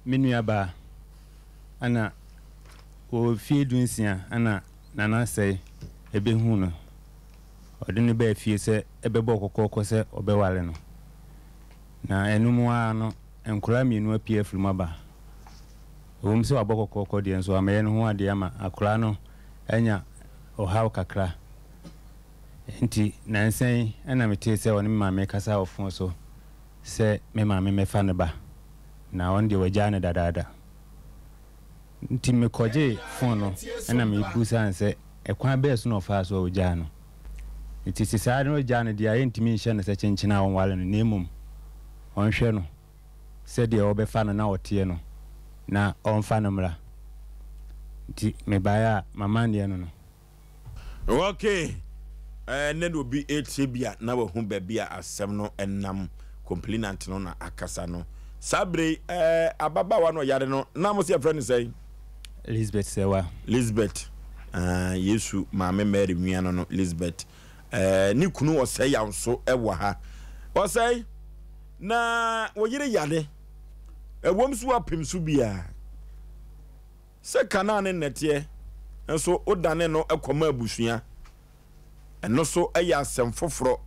Me nuabaa, ɛna ɔwɔ mfeɛ dunsia ɛna Nana Asɛe bɛhuu no. Ɔde no baa fie sɛ ɛbɛbɔ kɔkɔɔkɔ sɛ ɔbɛware no. Na ɛno mu ara no, nkwadaa mmienu apue afiri mu aba. Ɛwom sɛ wabɔ kɔkɔɔkɔ deɛ, nso wammɛyɛ ne ho adeɛ ama akwadaa no anya ɔhaw kakra. Enti nnansa yi na metee sɛ ɔne me maame rekasa wɔ fon so sɛ me maame mmɛfa ne ba, na ɔno deɛ wagyaa no dadaada. Nti mekɔgyee fon no na mebisaa no sɛ ɛkwan bɛn so na ɔfaa so a ɔgyaa no. Nti sɛ saa na ɔgyaa no deɛ a, yɛntumi nhyɛ no sɛ kyenkyen a ɔnware no na mmom ɔnhwɛ no sɛdeɛ ɔbɛfa no na ɔteɛ no na ɔmfa no mmra. Nti mebaeɛ a m'amanneɛ no no. Ok, ɛnɛ na obi retie bi a na wahu baabi a asɛm no nam, complainant no na akasa no. Saa bere yi, ɛɛ ababaawa no ɔyare no, na mo sɛ yɛfrɛ no sɛn? Lisbeth Sɛwa. Lisbeth, uh, Yesu maame Mary nua no no, Lisbeth. Uh, ne kunu ɔsɛe yaw nso wɔ ha. Ɔsɛe, na wo yere yare, ɛwom so apem so biara. Sɛ Kanaan ne nnɛteɛ nso wodane no kɔma abusua, ɛno nso yɛ asɛm foforɔ.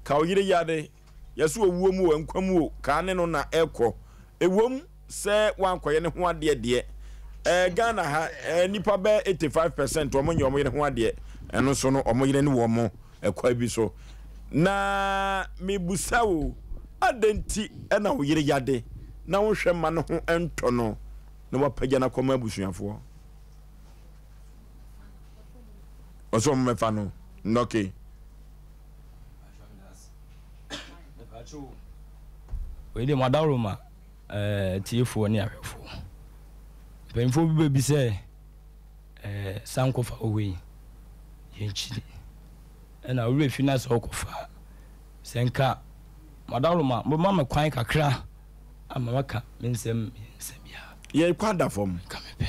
Ka wo yere yare, yɛse owuo mu o, nkwa mu o, kaa ne no na ɛkɔ. Ɛwom sɛ woankɔyɛ ne ho adeɛ deɛ, ɛɛ Ghana ha ɛɛ nnipa bɛyɛ 85 percent wɔn nyɛ wɔn yere ho adeɛ, ɛno nso no wɔn yere ne wɔn ɛkwan bi so. Na mebusa wo, adɛn nti na wo yere yade na wonhwɛ mma ne ho ntɔ no? na wapagya no akɔma abusuafoɔ. Ɔsɛ wɔn mɛfa no nnɔke. Wei deɛ mo ma eh, tiefoɔ ne ahwɛfoɔ. Mpanyinfoɔ bi bɛbi sɛ eh, sankɔfa wɔ yi yɛnkyiri. Ɛna owura fi na sɛ ɔkɔfa sɛ nka mo adaworo ma mo ma me kwan kakra. Ama maka me nsɛm mmiɛnsa biara. Yɛrekɔ ada fam. Nka mepɛ.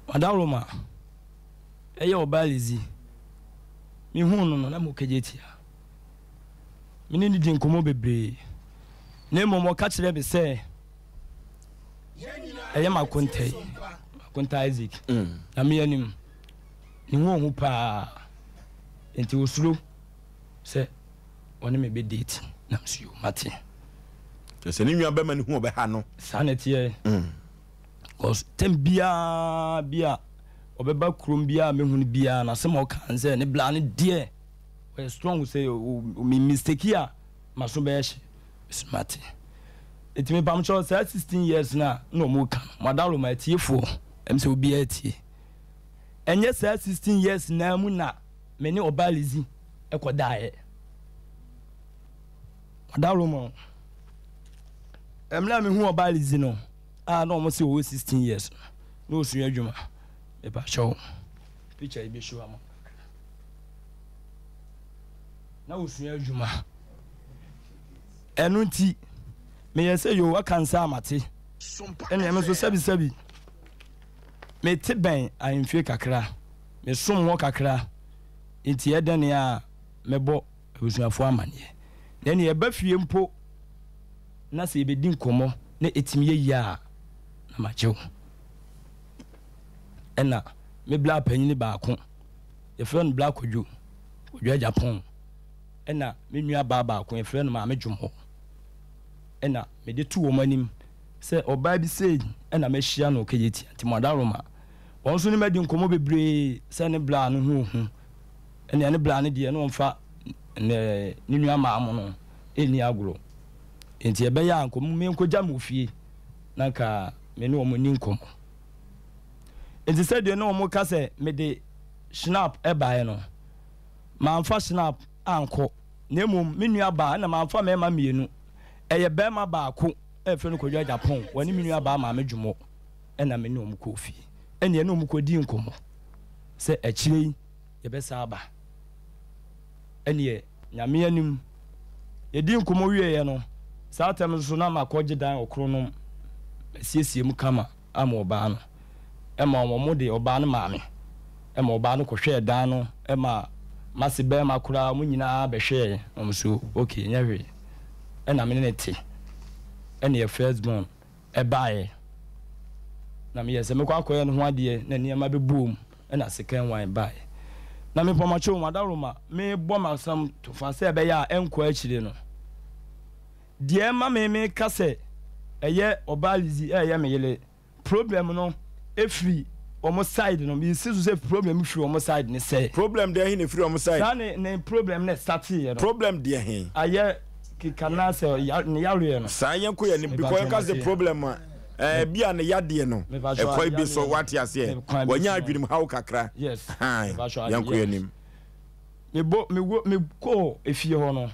Madawroma, ɛyɛ ɔbaa Lizzy. Mehuu no no, na mokagye tia. Me ne no di nkɔmmɔ bebree. Na mmom ɔka kyerɛɛ me sɛ ɛyɛ m'akonta yi, m'akonta Isaac. Mm. Na me anim, ne ho ɔhu paa. Nti osuro sɛ ɔne me bɛ date na me so yoo mate. Kyerɛ sɛ ne nua bɛma ne hu ɔbɛha no. Saa na ɛteɛ. Mm. Cause tɛm biara bi a ɔbɛba kurom biara mehu no biara na asɛm a ɔka n sɛ ne bla no deɛ ɔyɛ strong sɛ me mistake a maso bɛyɛ hye mesi mate. Ɛti mepam kyɛw saa 16 years no a na ɔmo ka no madalo ma atiefoɔ ɛm sɛ obiara tie. Ɛnyɛ saa 16 years naa mu na me ne ɔbaa Lizzy kɔdaeɛ. Ɔda Roma o. Mmerɛ a mehu ɔbaa Lizzy no a na wɔn se ɔwɔ 16 years no, na ɔsua adwuma. Mepa kyɛw, picture yi bɛhyɛ ama kakra. Na ɔsua adwuma. Ɛno nti, meyɛ sɛ yoo aka nsa amate. Ɛnna ɛno nso sɛbisɛbi mete bɛn ahemfie kakra, mesom hɔ kakra. Enti ɛdɛn a mɛbɔ abusuafoɔ amaneɛ? Na ɛnneɛ ɛba fie mpo na sɛ yɛbɛdi nkɔmmɔ na ɛtumi yɛ yie a, na magye wo. Ɛna me bla panyini baako, yɛfrɛ no Bla Kwadwo, Kwadwo Agyapong. Ɛna me nua baa baako, yɛfrɛ no Maame Dwomɔ. Ɛna mede to wɔn anim sɛ ɔbaa bi sei ɛna mahyia no Kejetia, nti mo adaworoma. Wɔn nso ne me adi nkɔmmɔ bebree sɛ ne bra no ho hu. Ɛnea ne bra no deɛ na ɔmfa ne ne nua maa mo no nni agorɔ. Enti ɛbɛyɛ a nka menkɔgya mo fie na nka me ne wɔn nni nkɔmmɔ. Enti sɛdeɛ na wɔka sɛ mede Schnapp baeɛ no, mamfa Schnapp ankɔ, na mmom me nua baa, ɛna mamfa mmarima mmienu. Ɛyɛ barima baako a yɛfrɛ no Kwadwo Agyapong, wɔne me nua baa Maame Dwomɔ. Ɛnna me ne wɔn kɔɔ fie. Ɛnna yɛne wɔn kɔdii nkɔmmɔ sɛ akyire yi yɛbɛsan aba. Ɛnneɛ Nyame anim, yɛdii nkɔmmɔ wieeɛ no, saa tɛm no nso na makɔgye dan wɔ Kronom, masiesie mu kama ama ɔbaa no. Ɛma wɔde ɔbaa no maa me. Ɛma ɔbaa no kɔhwɛɛ dan no, ɛma m'ase barima koraa, wɔn nyinaa bɛhwɛeɛ. Na wɔn nso, okay, ɛnyɛ hwee. Ɛnna me ne no te. Ɛnna yɛ first born. Ɛbaeɛ. Na meyɛɛ sɛ mɛkɔ akɔyɛ ne ho adeɛ na nneɛma bɛboom ɛna second one baeɛ. Na mepɔmakyɛw mu adaworoma mebɔ m'asɛm to fa sɛ ɛbɛyɛ a ɛnkɔ akyire no. Deɛ ɛma me meka sɛ ɛyɛ ɔbaa Lizzy ɛyɛ me yere problem no firi wɔn side no mesi so sɛ problem firi wɔn side ne sɛ. Problem deɛ he na efiri wɔn side? Saa ne ne problem no starteeɛ no. Problem deɛ he? Ayɛ keka na sɛ ne yareɛ no. Saa yɛn kɔ yɛn anim because yɛn ka sɛ problem a ɛɛ bi a ne yadeɛ no ɛkwan bi so wate aseɛ wanya adwenem haw kakra. Yes. Haan yɛn kɔ yɛn anim. Mebɔ mewɔ mekɔɔ efie hɔ no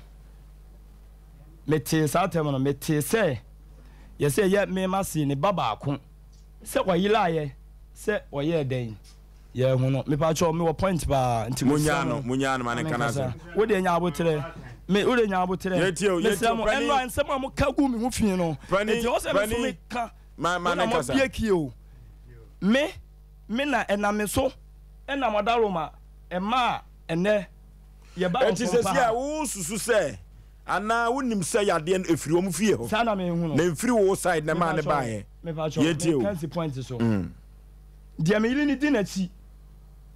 metee saa tɛm no metee sɛ. Yɛsɛ yɛ mema see ne ba baako sɛ ɔyeraeɛ sɛ ɔyɛɛ dɛn yɛahu no mepakyɛw mewɔ point paa nti mesrɛ mo Munyaa no ma ne nka n'asɛm. Wo deɛ nya aboterɛ me wo deɛ nya aboterɛ Yɛtie o, yɛtie mesrɛ o, mo panin. ɛnora nsɛm a moka gu me ho fi no Panin, nti ɛwɔ sɛ me nso panin, meka ma ma mo ne na nkasa. moabie kie o me me na ɛnam me so ɛnam ɔdaroma ɛmaa ɛnɛ yɛba Enti ɔsom pa seesei ha. a wosusu sɛ Anaa wonim sɛ yadeɛ no ɛfiri wɔn fie hɔ Saa na mehu no. na ɛmfiri wo side na ɛmaa no baeɛ? Mepakyɛw, Yɛntie o. meka nsi point so. Deɛ me yere no di n'akyi,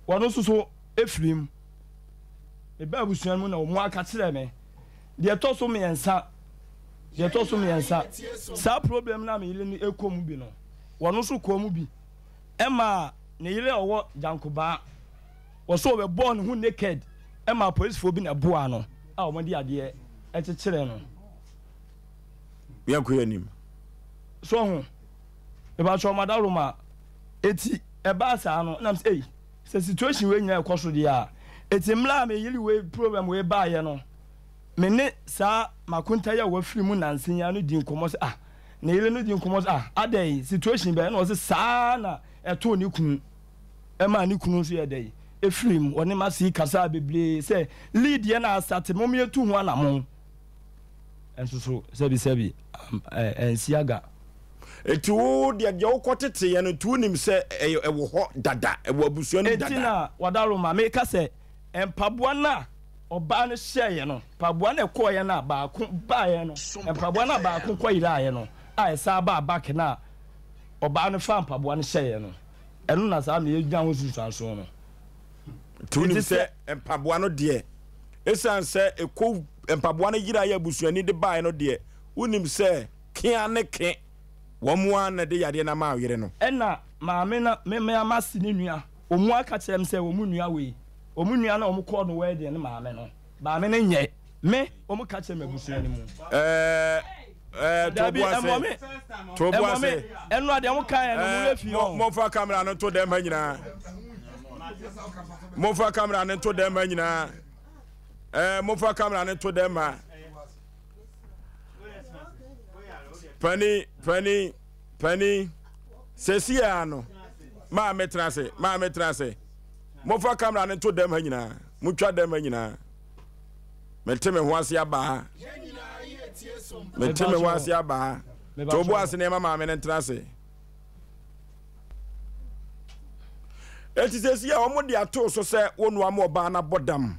ɔno nso so firi mu. Mebaa abusua no mu na wɔn aka kyerɛɛ me. Deɛ ɛtɔ so mmiɛnsa, deɛ ɛtɔ so mmiɛnsa, saa problem no a me yere no kɔ mu bi no, ɔno nso kɔɔ mu bi. Ɛmaa ne yere a ɔwɔ Gyankobaa. Wɔsɛ ɔbɛbɔɔ ne ho naked ma apolisifoɔ bi na ɛboaa no a wɔde adeɛ kyekyeree no. Yɛnkɔ yɛn anim. So ho? Mepakyɛw madawroma. Eti ɛbaa saa no na mesɛ ei sɛ situation wei nyinaa ɛkɔ so deɛ a eti mmerɛ a me yere wei problem wei baeɛ no me ne saa makonta yi a wafiri mu nansa yi ara no di nkɔmmɔ sɛ ah ne yere no di nkɔmmɔ sɛ ah adɛn situation bɛn na ɔse saa na ɛtoo ne kunu. ɛmaa ne kunu nso yɛɛ dɛn? Ɛfirii mu. Ɔne Mercy kasaa bebree sɛ Lee deɛ na asate, mom yɛntu ho anamon. Ɛnso so sɛbi sɛbi ɛnsi aga. Enti wo deɛ deɛ wokɔ teteeɛ no nti wonim sɛ ɛyɛ ɛwɔ hɔ dada, ɛwɔ abusua no mu dada. Enti na Wadaroma meka sɛ mpaboa no a ɔbaa no hyɛeɛ no, mpaboa no a ɛkɔeɛ no a baako baeɛ no, mpaboa no a baako kɔyeraeɛ no a ɛsan baa back no a ɔbaa no faa mpaboa no hyɛeɛ no, Ɛno na saa meyɛ nya ho nsunsuansoɔ no. Nti wonim sɛ mpaboa no deɛ, ɛsiane sɛ ɛkɔ mpaboa no yera yɛ abusuani de baeɛ no deɛ, wonim sɛ kea ne ke, wɔn ara na ɛde yadeɛ no ama yere no. Ɛna maame no, me me m'ase ne nua, wɔn aka kyerɛ me sɛ wɔn nua wei, wɔn nua no a wɔn kɔɔ no wedding no maame no, maame no nyɛ me, wɔn ka kyerɛ me abusua no mu. Ɛɛ. Eh, Dabi, ɛmɔ me. Ɛmɔ me. Ɛno adeɛ mo kan yɛ no mo yɛ fi hɔ. Momfa kamera no nto dɛm ha nyinaa. Momfa kamera no nto dɛm ha nyinaa. Eh, momfa kamera no nto dɛm ha. Pani, pani, pani. Sɛsi ya no. Maa me tena ase, maa me tena ase. Momfa kamera no nto dɛm ha nyinaa. Motwa dɛm ha nyinaa. Mete me ho ase aba ha. Mete me ho ase aba ha. To bo ase na ɛma maame no ntena ase. Eti sɛsi a wɔn de ato so sɛ wɔn nua mo ɔbaa no abɔ dam.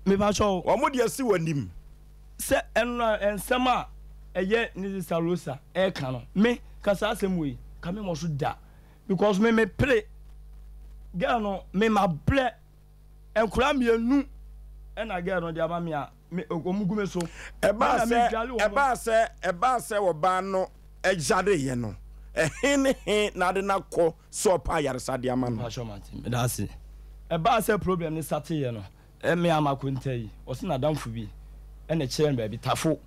Mepakyɛw. Wɔn de asi wɔn anim. Sɛ ɛno nsɛm a ɛyɛ ne sista Rosa ɛka no me ka saa asɛm wei ka me mmɔ so da because me me pere girl no me ma brɛ. Nkwadaa mienu na girl no de ama me a me wɔn gu me so. Ɛbaa sɛ ɛbaa sɛ ɛbaa sɛ ɔbaa no yareeɛ no, ɛhe ne he na ade no akɔ sɛ ɔpɛ ayaresa de ama no? Mpakyɛw mate, meda ase. Ɛbaa sɛ problem no starteeɛ no, me a makonta yi, ɔse n'adamfo bi na ɛkyerɛɛ no baabi, Tafo.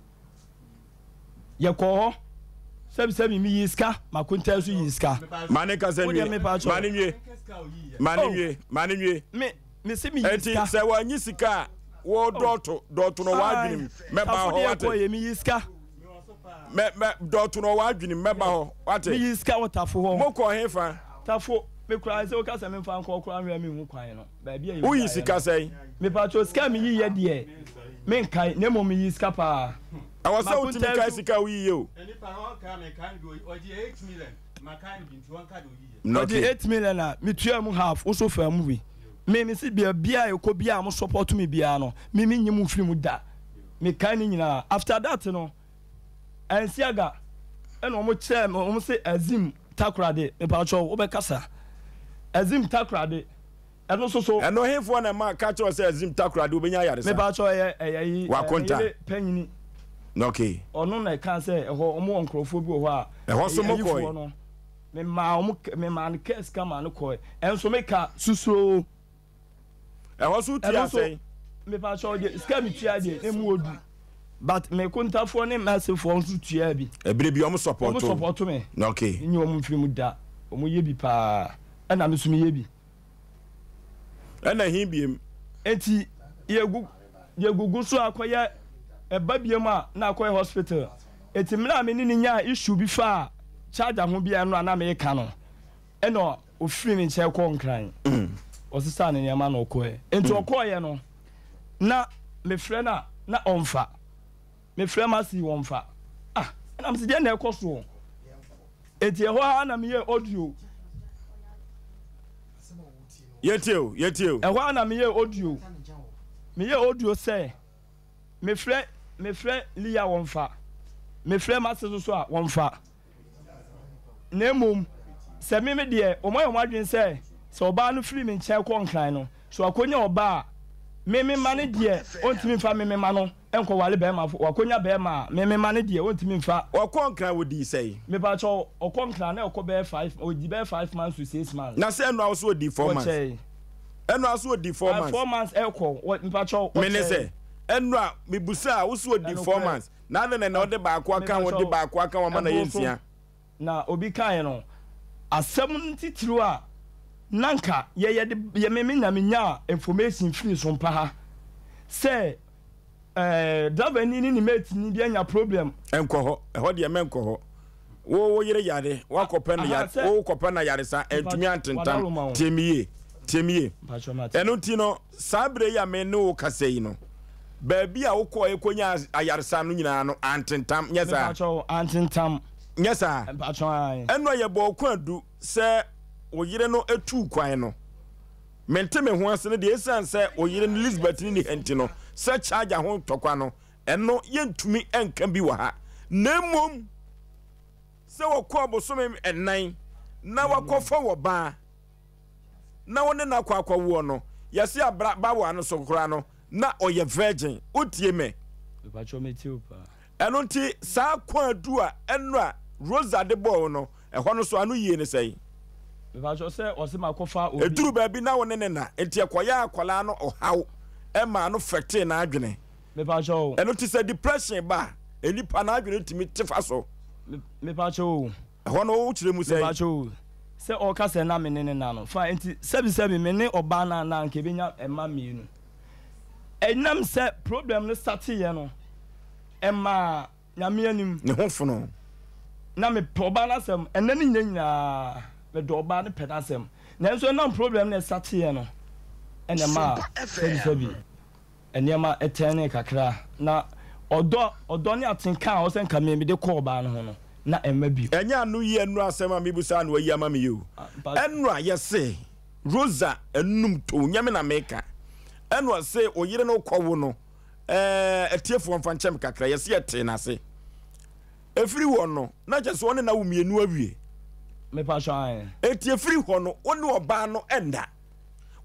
Yɛkɔɔ hɔ, sɛbisɛbi meyii sika, m'akontaa nso yii sika. Ma ne nkasa nwie. Ma ne nwie. Ma ne nwie. Ma ne nwie. Me me se meyii Enti sika. sɛ wɔanyi sika a, wo dɔɔto dɔɔto no w'adwenem mɛba Tafo hɔ deɛ wate. ɛkɔɔ yɛ meyii sika. Mɛ mɛ dɔɔto no w'adwenem mɛba hɔ wate. Meyii sika wɔ Tafo hɔ. Mokɔ he fa? Tafo, me koraa sɛ woka sɛ memfa nkɔ koraa nhwɛ a menhu kwan no. Baabi a yɛwuraeɛ Woyi no. sika sɛn? Mepakyɛw sika a meyii yɛ deɛ menkae na mmom meyii sika paa. Ɛwɔ sɛ wotumi kae sika a woyiiɛ o. Ɔgye 8 million a metuaa mu half wo so faa mu bi. Me mese baabiaa ɛkɔ biaa mo support me biaa no me menyi mo mfiri mu da. Mekae ne nyinaa. After that no ansi aga. Ɛna wɔn kyerɛɛ me, wɔn se Azim Takoradi, mepakyɛw wobɛkasa. Azim Takoradi, ɛno nso so. Ɛno hefoɔ na ɛma ka kyerɛ wo sɛ Azim Takoradi wobɛnya ayaresa? Mepakyɛw ɛyɛ ɛyɛ yi, Wakonta. me yere panyini. Okay. Ɔno na ɛka sɛ ɛhɔ wɔn wɔ nkorɔfoɔ bi wɔ hɔ a. Ɛhɔ so mo kɔe? Ayifoɔ no, memaa wɔn, memaa no kaa sika maa no kɔe. Ɛnso meka susuroo. Ɛhɔ so wotua sɛn? Mepakyɛw deɛ sika mi tua deɛ emu odu but me kontafoɔ ne mɛsefoɔ nso tua bi. Ebere bi wɔn support. Wɔn support me. Okay. Nye wɔn mfiri mu da wɔn yɛ bi paa ɛna me nso me yɛ bi. Ɛna hin biem. Eti yɛgu yɛgugu so akɔyɛ ɛba biem a na akɔyɛ hospital eti mmerɛ a me ne ne nyaa issue bi faa charger ho bi a ɛno a na meka no. Ɛna ɔfirii me nkyɛn kɔɔ Nkran. Ɔsesaa ne nneɛma na ɔkɔeɛ. Nti ɔkɔeɛ no, na mefrɛ no a, na ɔmfa. Mefrɛ Mercy, ɔmfa. Ah, ɛna mese deɛn na ɛkɔ soɔ? Nti ɛhɔ ara na meyɛɛ audio. Yɛtie o, yɛtie o. Ɛhɔ ara na meyɛɛ audio. Meyɛɛ audio sɛ. Mefrɛ mefrɛ Leah wɔmfa, mefrɛ m'ase nso so a wɔmfa. Na mmom sɛ me me deɛ, wɔayɛ wɔn adwene sɛ, sɛ ɔbaa no firi me nkyɛn kɔ Nkran no, sɛ wakɔnya ɔbaa a, me me mma no deɛ, ɔntumi mfa me me mma no nkɔware barima fo, wakɔnya barima a, me me mma no deɛ, ɔntumi mfa. Ɔkɔɔ Nkran ɔdii sɛn? Mepakyɛw, ɔkɔ Nkran na ɛkɔ bɛyɛ five, ɔdi bɛyɛ 5 months to 6 months. Na sɛ ɛno a wo so ɔdii 4 months? Ɔkyɛe. Ɛno a so ɔdi 4 months. 4 months ɛkɔ wɔ mpakyɛw. Mene sɛ ɛno a mebusa a wo so ɔdi 4 months na adɛn na ɛnɛ ɔde baako aka ho de baako aka ho ama na yɛ 6. Na obi kaeɛ no asɛm no titiriw a na nka yɛyɛ de yɛ me me na menyaa information firi so mpa ha sɛ ɛɛ driver ni ne ne mate ni bi anya problem. Ɛnkɔ hɔ ɛhɔ deɛ mɛnkɔ hɔ. Wo wo yere yare, woakɔpɛ no yare, wokɔpɛ no ayaresa, antumi antentam. Tie me yie, tie me yie. Ɛno nti no, saa berɛ yi a me ne wo kasa yi no, baabi a wokɔɔ kɔnya ayaresa no nyinaa no, antentam, nyɛ saa? Antentam. Nyɛ saa? Ɛno a yɛbɔɔ kwaadu sɛ wo yere no tuu kwan no, mente me ho ase no deɛ, ɛsiane sɛ wo yere no Lisbeth no nni ha nti no, sɛ charger ho ntɔkwa no, Ɛno yɛntumi nka bi wɔ ha. Na mmom sɛ wɔkɔɔ bosome nnan na wakɔfa wɔ baa na wo ne no akɔ akɔwoɔ no, yɛse ababaawa no so koraa no na ɔyɛ virgin. Wotie me? Mepakyɛw metie wo paa. Ɛno nti saa kwaadu a ɛno a Rosa de bɔɔ wo no, ɛhɔ no so ano yie ne sɛn? Mepakyɛw sɛ ɔse makɔfa obi. Ɛduru baabi na wo ne no na, nti ɛkɔyɛɛ akwadaa no ɔhaw ɛmaa no fɛtee n'adwene. Mepakyɛw o. Ɛno nti sɛ depression ba a, nnipa n'adwene tumi te fa so. Mepakyɛw o. Ɛhɔ no wo kyerɛ mu sɛn? Mepakyɛw o. Sɛ ɔka sɛ na me ne no na no, fine, nti sɛbi sɛbi me ne ɔbaa no a na anka ebenya mma mmienu. Ɛnam sɛ problem no starteeɛ no, ɛmaa. Nyame anim. Ne ho fono. Na me pɛ ɔbaa no asɛm ɛnɛ ne nyina nyinaa me dɔ ɔbaa no pɛ n'asɛm nanso ɛnam problem no ɛsateɛ no ɛna ɛmaa sɛbi sɛbi nneɛma ɛtɛnee kakra na ɔdɔ ɔdɔ ne atenka a ɔsɛ nka me mede kɔ ɔbaa no ho no na ɛmma bio. Ɛnyɛ ano yi ɛnora asɛm a mebusaa no wayi ama me yi o. Ɛnora yɛse Rosa anum tow nyɛ me na meka. Ɛna ɔse oyere no kɔwo no Ɛɛ, atiefoɔ mfa nkyɛm kakra, yɛse yɛtee n'ase. Ɛfiri hɔ no, na kyerɛ sɛ ɔne no awo mmienu awie. Mepakyɛ ae. Enti ɛfiri hɔ no, wo ne ɔbaa no nna.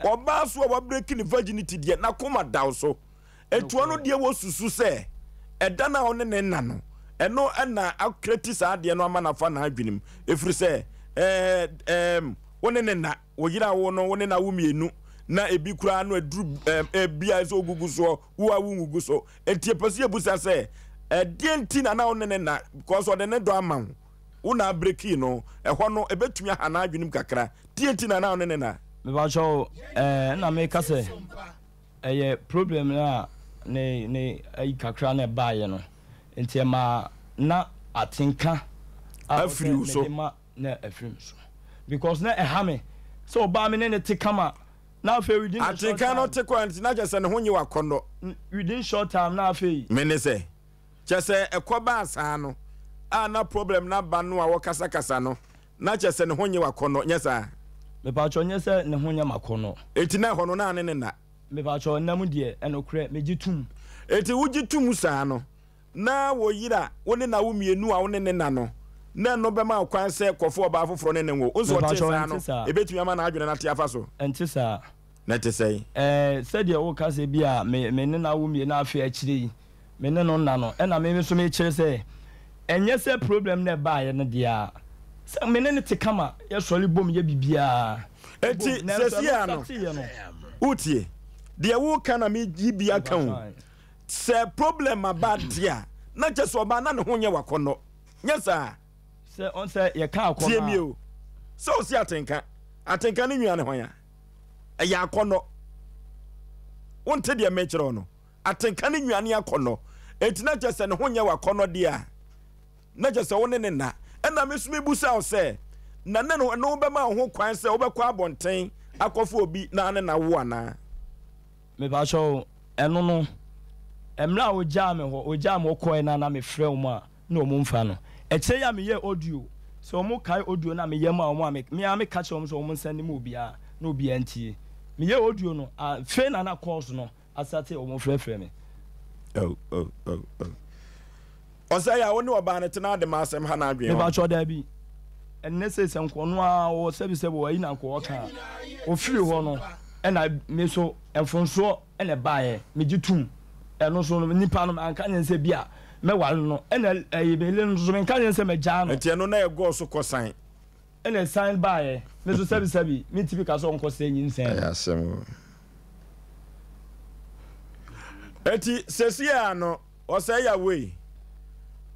Ɔbaa so a wabreki ne virginity deɛ, n'akoma da wo so. Enti ɔno deɛ wɔsusu sɛ ɛda no a ɔne ne nna no, ɛno na akreti saa adeɛ no ama no afa n'adwenem. Ɛfiri sɛ, ɛɛ, ɛɛm, wo ne ne nna. Wo yere a wo no wo ne no awo mmienu na ebi koraa no aduru ebi a ɛsɛ ogugu soɔ, wo a wongugu so. Enti yɛpɛ sɛ yɛbusa sɛ, ɛdeɛ nti na na wo ne ne nna? Because ɔde ne dɔ ama wo, wo na abrekii no. Ɛhɔ no ɛbɛtumi aha n'adwenem kakra. Deɛ nti na na wo ne ne nna? Mepakyɛ wo, ɛɛ na meka sɛ ɛyɛ problem no a ne ne ayi kakra na ɛbaeɛ no nti ɛmaa na atenka a Afiri wo ɔsɛ so. mede ma na afiri me so because na ɛha me sɛ ɔbaa me ne ne te kama na afei within a short Atenka no time. te kɔ a nti na kyerɛ sɛ ne ho nye wo akɔnnɔ. Within short time na afei. Me ne sɛ, kyerɛ sɛ ɛkɔ baa saa no a na problem no aba no a wɔkasakasa no na kyerɛ sɛ ne ho nye wo akɔnnɔ, nyɛ saa? Mepakyɛw nyɛ sɛ ne ho nyɛ m'akɔnnɔ. Enti na ɛhɔ no na ne ne nna. Mepakyɛw nna mu deɛ ɛnokorɛ megye tom. Enti wogye tom saa no, Na wo yere a wo ne no awo mmienu a wo ne no nna no, na ɛno bɛma wo kwan sɛ kɔfa ɔbaa foforɔ ne no nwo. Wo nso ɔtee Mepakyɛw, saa ɛnte no, saa. ɛbɛtumi ama n'adwene no ate afa so. Ɛnte saa. Na ɛte sɛn? Ɛɛ, sɛdeɛ woka sɛ bi a me, me ne no awo mmienu afe akyire yi, me ne no nna no, ɛna me nso mekyerɛ sɛ, ɛnyɛ sɛ problem no a ɛbaeɛ no deɛ a, sɛ me ne no te kama, yɛsɔre bom yɛ biribiara bom, Enti nanso seesei ɛno ara no, starteeɛ no. wotie? Deɛ woreka na meyi bi aka o. Mepakyɛw ae. Sɛ problem aba deɛ a, na kyerɛ sɛ ɔbaa na ne ho nyɛ w'akɔnnɔ. Nyɛ saa? Sɛ, ɔn sɛ yɛka akɔnnɔ Tie me a. o. Sɛ ɔse atenka, atenka ne nua ne hwan a? Ɛyɛ akɔnnɔ. Wonte deɛ mekyerɛ wo no? Atenka ne nua ne akɔnnɔ. Enti na kyerɛ sɛ ne ho nyɛ w'akɔnnɔ deɛ a, na kyerɛ sɛ wo ne ne nna. Ɛna me nso mebusa wo sɛ, na ne no ɛno bɛma wo ho kwan sɛ wobɛkɔ abɔnten akɔfa obi na ne no awo anaa? Mepakyɛw, ɛno no, mmerɛ a ogyaa me hɔ, ogyaa me hɔ kɔɛ no a na mefrɛ wɔn a na wɔn mfa no. Akyire yi a meyɛɛ audio, sɛ wɔn kae audio no a meyɛ maa wɔn a me, me ara meka kyerɛɛ wɔn sɛ wɔn nsɛnde ma obiara na obiara ntie. Meyɛɛ audio no, afei na na calls no asate wɔn frɛfrɛ me. Oh, oh, oh, oh. Ɔsɛ yɛ a wo ne ɔbaa no tena ade ma asɛm ha n'adwene hɔ. Mepakyɛw daabi. Ɛnnɛ sei sɛ nka ɔno ara ɔwɔ sɛbi sɛbi ɔyi na nka ɔka a, ɔfiri hɔ no ɛna me nso mfonsoɔ ɛna ɛbaeɛ, megye tom. Ɛno nso no nipa no manka nyɛ sɛ bi a mɛware no ɛna ɛyi me yere no nso menka nyɛ sɛ mɛgyaa no. Nti ɛno na ɛgɔɔ so kɔsan? Ɛna ɛsan baeɛ, me nso sɛbi sɛbi mentumi ka sɛ ɔnkɔsɛe nyinsɛn no. Ɛyɛ asɛm o. Enti seesei ara no Ɔsɛe Yahweh,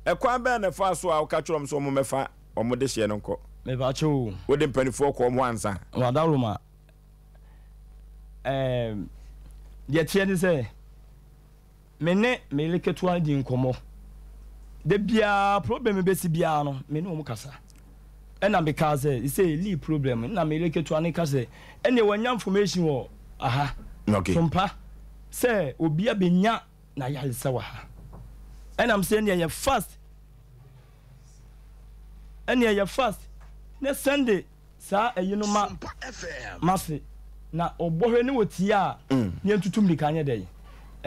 ɛkwan bɛn na ɛfaa so a woka kyerɛɛ wɔn sɛ wɔmmɛfa wɔn dehyeɛ no nkɔ? Mepakyɛ o. Wode mpanimfoɔ kɔɔ wɔn hɔ ansa? Wadaroma, Ɛɛm, deɛ ɛteɛ ne sɛ, me ne me yere ketewa no di nkɔmmɔ. Da biara problem bɛsi biara no, me ne wɔn kasa. Ɛna mekaa sɛ, sɛ Lee problem, ɛna me yere ketewa no ka sɛ, ɛnneɛ wanya information wɔ aha, Okay. Sompa, sɛ obi abɛnya n'ayaresa wɔ ha. Ɛna mesɛ ɛnneɛ yɛ fast, ɛnneɛ yɛ fast ne sɛnde saa ɛyi no ma mase na ɔbɔhwɛ ne ɔtie a mm. ne yɛntutu mmirika nyɛ dɛn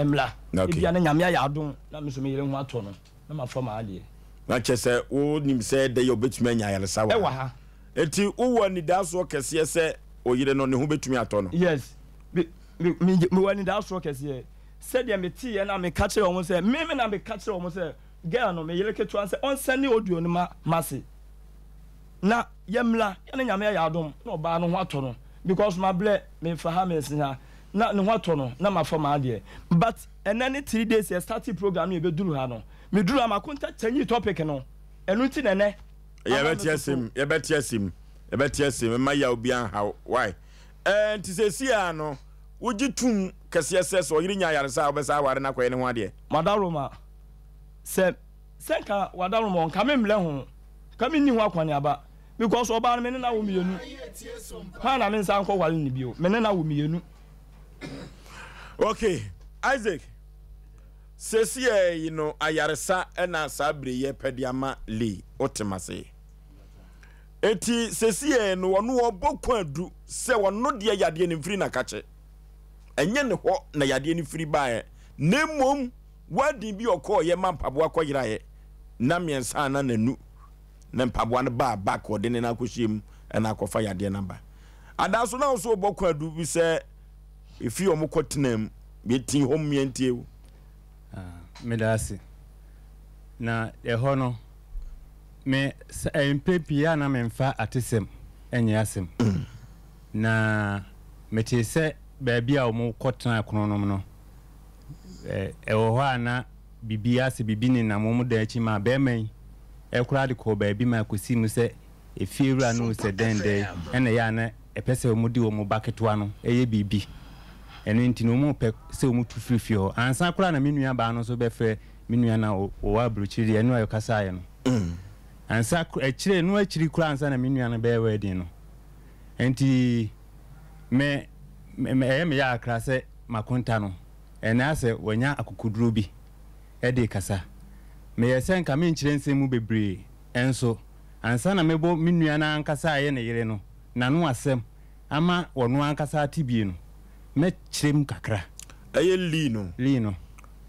mmra ebia na Nyame ayɛ adom na me nso me yere ho atɔ no na mafa m'adeɛ. Na kyɛ sɛ wonim sɛ dɛ yɛ obɛtumi anya ayaresa wɔ ha. Enti wowɔ anidasoɔ kɛseɛ sɛ oyere no ne ho bɛtumi atɔ no? Yes, me, me, me, mewɔ anidasoɔ kɛseɛ. Sɛdeɛ meteeɛ na meka kyerɛɛ wɔn sɛ, me me na meka kyerɛɛ wɔn sɛ, girl no, me yere ketewa no sɛ ɔnsɛne audio no ma m'ase na yɛmmra, yɛne Nyame ayɛ adom na ɔbaa no ho atɔ no because mabrɛ, mefa ha mesi ha na ne ho atɔ no na mafa m'adeɛ. But ɛnɛ ne 3 days yɛ startee program no yɛbɛduru ha no, meduru ha m'akonta change topic no, ɛno nti na ɛnɛ ama me Yɛbɛte soso. asim, yɛbɛte asim, yɛbɛte asim, mma yaw biara nhaw, why? Ɛɛ, nti seesei ara no, Wogye tom kɛseɛ sɛ, sɛ ɔyere nya ayaresa a, wobɛsan aware no akɔyɛ ne ho adeɛ. M'adaworoma, sɛ, sɛ nka w'adaworoma o, nka me mmrɛ ho, nka me nni ho akɔneaba, because ɔbaa no me ne no awo mienu, hwan na me nsan nkɔ ware no bio, me ne no awo mienu. Ok, Isaac, seesei yi no ayaresa na saa bere yi yɛpɛ de ama Lee, wote m'ase? Enti sesei no ɔno ɔbɔ kwaadu sɛ ɔno deɛ yadeɛ no mfiri n'akakye. Ɛnyɛ ne hɔ na yadeɛ no firi baeɛ, na mmom wedding bi ɔkɔɔyɛ ma mpaboa kɔyeraeɛ nna mmiɛnsa anaa nnanu na mpaboa no baa back ɔde ne nan akɔhyia mu ɛna akɔfa yadeɛ no aba. Adaa so na wo nso wobɔ kwaadu bi sɛ efi wɔn kɔ tena mu yɛti hɔ mmiɛntie wo. Ah, meda ase. Na ɛhɔ no, Me, sɛ mpɛn pii a na memfa atesɛm nyɛ asɛm. Na metee sɛ baabi a wɔkɔtenaa kronom no, ɛwɔ hɔ a na biribi asɛ biribi nenam wɔn dan akyi maa barima yi koraa de kɔɔ baabi ma ɛkɔsii mu sɛ efiewura no sɛ dɛn dɛn ɛna ɛyɛ a na ɛpɛ sɛ wɔde wɔn ba ketewa no yɛ biribi. Ɛno nti no wɔpɛ sɛ wɔtu firi fie hɔ. Ansa koraa na me nuabaa no nso bɛfrɛ Me nua na ɔwɔ aburokyiri deɛ ɛno a yɛkasaeɛ no ansa akyire no akyiri koraa ansa na me nua no bɛyɛ wedding no nti me ɛyɛ me yɛ akra sɛ makonta no ɛnɛ asɛ wanya akokoduro bi ɛde kasa meyɛ sɛ nka menkyerɛ nsɛm mu bebree ɛnso ansa na mɛbɔ me nua no ankasa a ɛyɛ ne yere no n'ano asɛm ama ɔno ankasa ate bie no mɛkyerɛ mu kakra. Ɛyɛ Lee no. Lee no.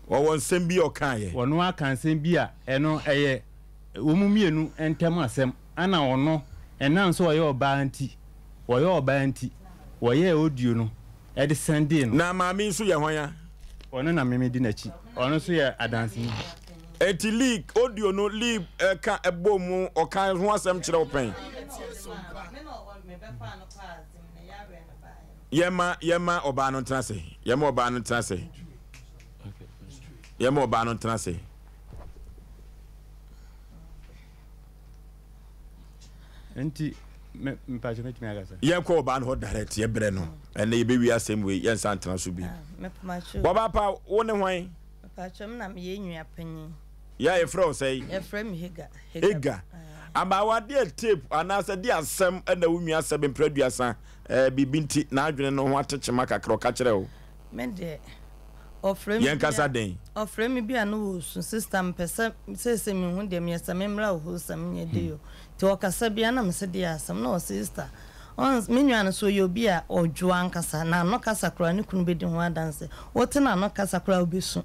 Ɔwɔ nsɛm bi a ɔkaeɛ. Ɔno aka nsɛm bi a ɛno ɛyɛ. wɔn mmienu ntam asɛm ɛna ɔno ɛnam sɛ ɔyɛ ɔbaa nti, ɔyɛ ɔbaa nti, wɔyɛɛ audio no de sɛndee no. Na maame yi nso yɛ hwan a? Ɔno na me medi n'akyi. Ɔno nso yɛ adanseni. Enti Lee, audio no Lee ka bɔɔ mu, ɔka ho asɛm kyerɛ wo pɛn? Yɛma yɛma ɔbaa no ntena ase. Yɛma ɔbaa no ntena ase. Yɛma ɔbaa no ntena ase. Nti me mpakyɛ mɛtumi akasa. Yɛnkɔ ɔbaa no hɔ direct yɛbrɛ no ɛnɛ yɛbɛwie asɛm wei yɛnsa ntena so bi. Wɔbaa pa wo ne hwan? Mpakyɛ me na meyɛ nua panyin. Yɛ a yɛfrɛ wo sɛn? Yɛfrɛ me Hagar. Hagar. Abaawa deɛ tape anaasɛ deɛ asɛm na wo nua sɛbe mprɛ aduasa ɛɛ biribi nti n'adwene no ho ate kyema kakra ɔka kyerɛ wo? Me deɛ ɔfrɛ me Yɛn kasa den. Ɔfrɛ me bi a na ɔresu sister mepɛ sɛ seesei menhu deɛ meyɛ sɛ memmra wo hɔ sɛ menyɛ dei o nti ɔkasa bi a na mese deɛ asɛm na ɔse sister ɔn me nua no so ɔyɛ obi a ɔdwo ankasa n'ano kasa koraa ne kunu bɛdi ho adanse wote n'ano kasa koraa wobɛsu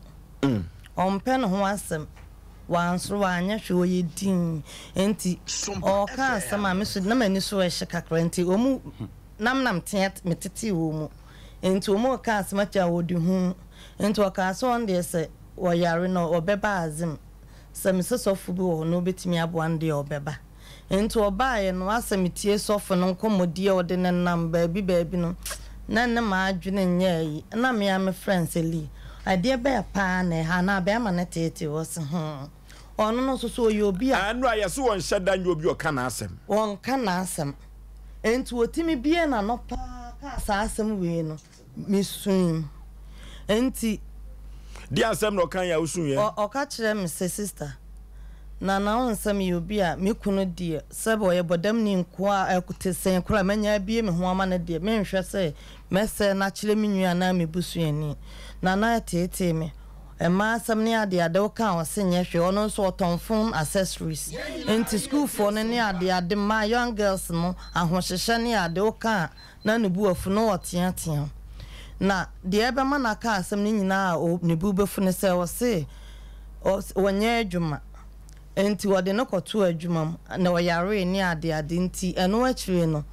ɔmpɛ ne ho asɛm wansoro wanyɛ hwee ɔyɛ dinn nti ɔɔka asɛm a me so na m'ani so ɛhye kakra nti ɔmu nam na metea metetee wɔ mu nti ɔmu reka asɛm akyerɛ a ɔde hu nti ɔkaa sɛ ɔno deɛ sɛ ɔyare no ɔbɛba azem sɛ mesɛ sɔfo bi wɔ hɔ na ɔbɛtumi aboa no deɛ ɔbɛba nti ɔbaeɛ no asɛ metie sɔfo no nkɔmmɔdie a ɔde nenam baabi baabi no na ne m'adwene nyɛ ayi na me ara me frɛ no sɛ Lee adeɛ bɛɛ paa na ɛha anaa bɛɛma no teetee ɔse hmm ɔno no nso so ɔyɛ obi a. Ɛno a yɛse ɔnhyɛ da nyɛ obi a ɔka n'asɛm. Ɔnka n'asɛm. Enti otumi buee n'ano paa kaa saa asɛm wei no, misui. Enti. Deɛ asɛm na ɔkaeɛ a wosuiɛ? Ɔka kyerɛɛ me sɛ, Sista, Nana wohu sɛ meyɛ obi a me kunu deɛ, sɛbe ɔyɛ bɔdamni nko a, ɛte sɛn koraa a manya abue me ho ama no deɛ, menhwɛ sɛ mɛsɛe no akyerɛ me nua anaa me busuani. Nana teetee me. Mmaa asɛm ne adeade woka a ɔse nyɛ hwee ɔno nso ɔtɔn phone accessories nti sukuufoɔ no ne adeade mmaa young girls no ahohyehyɛ ne ade woka a na ne bo afu na ɔteatea wo na deɛ ɛbɛma no aka asɛm no nyinaa a ne bo bɛfu ne sɛ ɔse ɔnyɛ adwuma nti ɔde no kɔtoo adwuma mu na ɔyaree ne adeade nti ɛno akyire no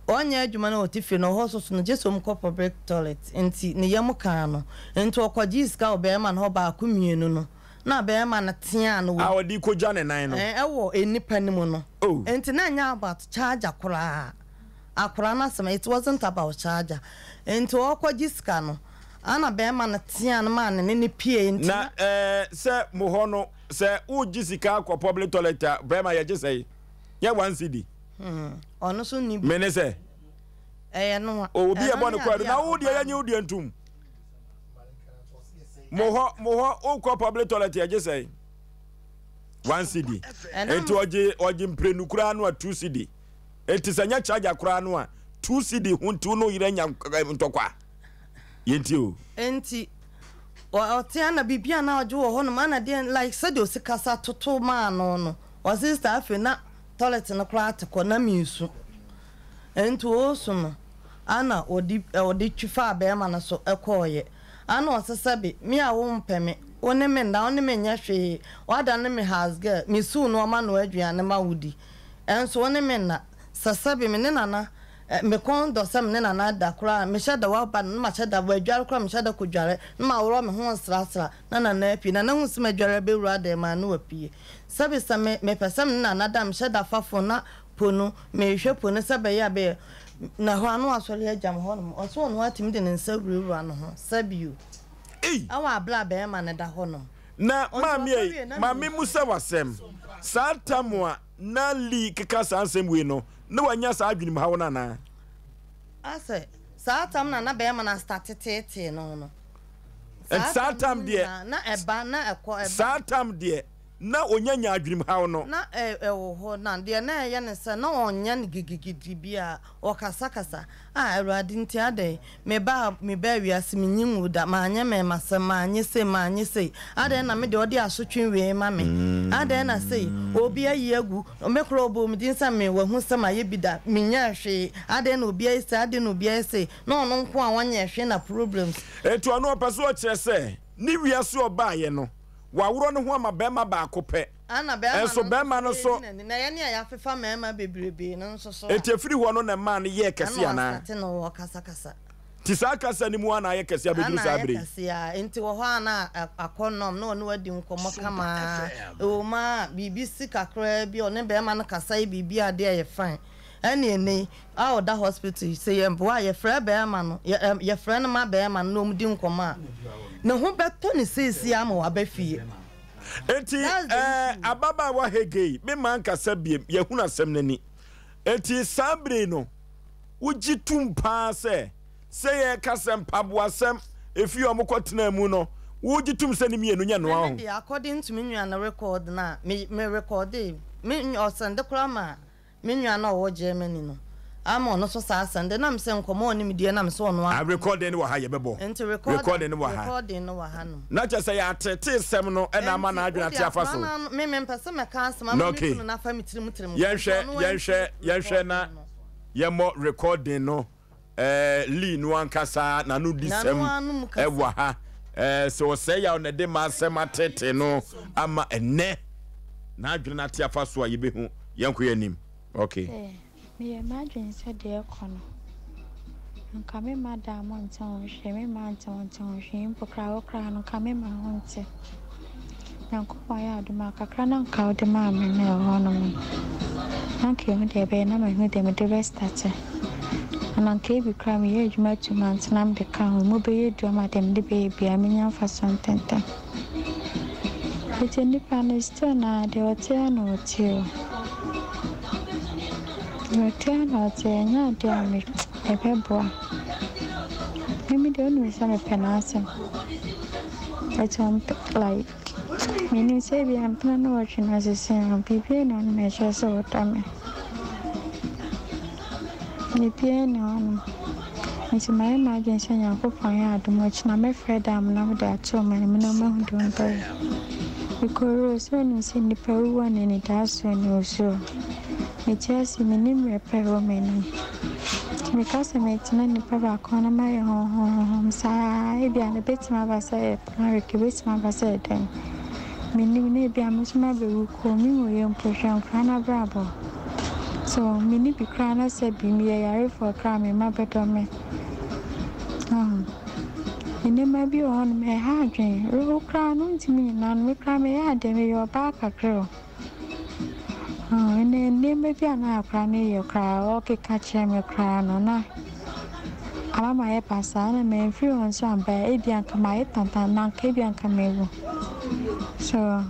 Ɔnyɛ adwuma na ɔte fie no ɔhɔ so so no gyesɛ ɔmu kɔ public toilet nti ne yam kaa no nti ɔkɔgyee sika wɔ bɛɛma no hɔ baako mienu no na bɛɛma no teaa no wɔ A ɔde kɔgya ne nan no. Ɛɛ ɛwɔ nnipa no mu no Oh. nti na ɛnyɛ about charger koraa akwadaa no asɛm it wasn't about charger nti ɔkɔgye sika no ana bɛɛma no teaa no maa ne ne no pie nti Na na. ɛɛ sɛ mo hɔ no sɛ wogye sika akɔ public toilet a bɛɛma yɛgye sɛn? Nyɛ one cedi. Hmm, ɔno nso nni bi. Me ne sɛ. Ɛyɛ no a. Obi yɛ bɔ no kwadu na wo deɛ yɛnye wo deɛ ntum. Mo hɔ mo hɔ wokɔ public toilet yɛgye sɛn? One cedi. Enti ɔgye ɔgye mprenu koraa no a two cedi. Enti sɛ nyɛ charger koraa no a two cedi ho nti wo ne wo yere anya ntɔkwa. Yɛntie o. Enti ɔte ana biribi a na ɔgye wɔ hɔnom ana deɛ like sɛdeɛ ɔsi kasa toto maa no no ɔse sister afei na Toilet no koraa te kɔ na meresu. Nti ɔresu no ana ɔde ɔde twi faa bɛɛma no so kɔɔeɛ. Ana ɔse sɛbe me a wo mpɛ me, wo ne me nna, wo ne me nyɛ hwee, woadane me house girl, me siw noɔma noa aduane ma wo di, nso wo ne me nna. Sɛ sɛbe me ne Nana, me kɔn dɔ sɛ me ne Nana da koraa a, mehyɛ da waba no na mahyɛ da, wadware koraa mehyɛ da kɔdware na maworɔ me ho nsrasra na Nana apue. Nana hu sɛ madware abɛwura dan mu a na wapue. Sɛbe sɛ me mepɛ sɛ me ne Nana da a, mehyɛ da fa fon na po no, merehwɛ po no sɛ ɛbɛyɛ a bɛyɛ na hɔ a na wasɔre agya me hɔnom. Ɔse ɔno atumi de ne nsa wurawura ne ho, sɛbe o, Ei! ɛwɔ abere a bɛɛma no da hɔnom. Na Ɔnti maame ɔkɔ ei, wie na ma me. memmisa wo asɛm. Saa tam a na Lee keka saa nsɛm wei no, na wanya saa adwenemhaw no anaa? Asɛ saa tam na na bɛɛma no astate teetee no no. Nti Saa saa tam tam no deɛ, nyinaa na ɛba na ɛkɔ, ɛba. saa tam deɛ, na ɔnya nya adwenemhaw no. Na ɛwɔ hɔ, na deɛ na ɛyɛ ne sɛ na ɔnyɛ no gidigidi biara, ɔkasakasa, Ah, Awurade nti adɛn? Mebaa, mebaa wiase, menyi nwuu da, manyɛ mmarimasɛm, manyɛ sei, manyɛ sei, adɛn na me deɛ ɔde asotwe wei ma me? Adɛn na sei? Obi ayi agu, me koraa ɔbɔɔ me din sɛ me, wahu sɛ mayɛ bi da, menyɛɛ hwee, adɛn na obi ayɛ sei, adɛn na obi ayɛ sei, na ɔno nko a ɔnyɛɛ hwee na problems. Enti ɔno ɔpɛ sɛ ɔkyerɛ sɛ ne wiase ɔbaeɛ no. Waworɔ ne ho ama barima baako pɛ. Ɛna barima Nso no barima no nso nso. redi n'ani. Na yɛn a yɛafefa mmarima bebrebe no nso so a. Enti ɛfiri hɔ no na ɛmaa no yɛɛ kɛse Ɛna anaa? ɔsate no ɔkasakasa. Nti saa kasa no mu ara na ayɛ kɛse abɛduru Ɛna saa ayɛ berɛ yi. kɛse ara. Enti wɔ hɔ a na akɔ nɔm na ɔne wo adi nkɔmmɔ kama ara. Ɛwɔ mu ara a, biribi si kakraa bi a, ɔne barima no kasa yɛ biribi a adeɛ yɛ fine. Ɛne ɛnnɛ yi a ɔda hospital yi, sɛ yɛboa a, yɛfrɛ barima no, yɛ ɛ yɛfrɛ no ma barima no na wɔdi nkɔmmɔ a, ne ho bɛtɔ no seesei ara ma waba fie. Enti That's the ɛɛ issue. ababaawa Haggai, me mma nkasa biem, yɛahunu asɛm no ani. Enti saa bere yi no, wogye tom paa sɛ, sɛ yɛreka sɛ mpaboasɛm, efie a wɔkɔtenaa mu no, wogye tom sɛ ne mmienu nyɛ Me nnoa me ho? deɛ according to me nua no record no a me me recordee me ɔsɛnde koraa maa me nua no a ɔwɔ Germany no ama ɔno nso saa sɛnde na me sɛ nkɔmɔ a ɔne me diɛ na me sɛ ɔno Ah, ara recording no wɔ ha, yɛbɛbɔ. nti recorder Recording no wɔ ha. recording no wɔ ha nom. Na kyerɛ sɛ yɛateetee no na ama Nti n'adwene wode ate afa akora so. no ano me mempɛ sɛ mɛka asɛm Na ama me okay. kunu no afa me tirim tirim nti Yɛnhwɛ, ɔno yɛnhwɛ, antie yɛnhwɛ na recording no. yɛmmɔ recording no. Eh, Lee no ankasa n'anodisɛm N'ano ano mu kasa. wɔ ha. Eh, sɛ ɔsɛe yaw na ɛde m'asɛm atete no ama ɛnnɛ n'adwene no ate afa so a yɛbɛhu. Yɛnkɔ yɛn anim. Okay. Sɛ meyɛ m'adwene sɛ deɛ ɛkɔ no, anka memma da a monte ho hwee, memma nte ho nte ho hwee mpo koraa, wo koraa no, nka memma ho nte. Nyankopɔn yɛ adom a, kakra no a nka wode maa me no ɛwɔ hɔ nom no, na nka ehu deɛ ɛbɛyɛ na mahu deɛ mede bɛstate. Ana nka ebi koraa meyɛ adwuma 2 months na mede ka ho, emu bɛyɛ du ama deɛ mede bɛyɛ biara menya mfasoɔ ntɛntɛm. But nipa no still na deɛ ɔte ara na ɔte o. Deɛ ɔte ara na ɔte, ɛnyɛ adeɛ a me ɛbɛboa. Me deɛ wonim sɛ mepɛ n'asɛm. But ɔmpɛ like menim sɛ ebia mpena na wɔtwe no asese a biribiara nni hɔnom a ɛkyerɛ sɛ ɔdɔ me. Biribiara nni hɔnom. Nti mayɛ m'adwene sɛ Nyankopɔn yɛ adom a ɔkyena mɛfrɛ dam na mede ato ɔmo anim na ɔmo ahu deɛ ɔmo bɛyɛ. Mekɔwuraa sɛ wonim sɛ nnipa wuwu a na anidasoɔ nni wo so. Mete ase, menni mmerɛ pa ɛwɔ m'anim. Nti meka sɛ metena nipa baako ho na mayɛ honhonhonhom saa a, ebia no ɛbɛtumi aba sɛ ɛyɛ panic, ɛbɛtumi aba sɛ ɛyɛ dɛn, mennim, na ebia me nso mabɛwu kɔɔ, menwuiɛ mpo, hwɛ nkwadaa no abrabɔ. So menni bi koraa na sɛ bi meyɛ yarefoɔ koraa a, me mma bɛdɔ me. Ahu. Nneɛma bi wɔ hɔnom ɛha adwene, wo koraa no wontumi nnyina ano, me koraa meyɛ adeɛ, meyɛ ɔbaa kakra o. Ɛnna nneɛma bi a na akwadaa no reyɛ koraa, ɔrekeka kyerɛ me koraa no, na ama mayɛ basaa. Ɛnna mamfiri hɔ nso amba a, ebia anka mayɛ tantan, na anka ebia anka mawu. So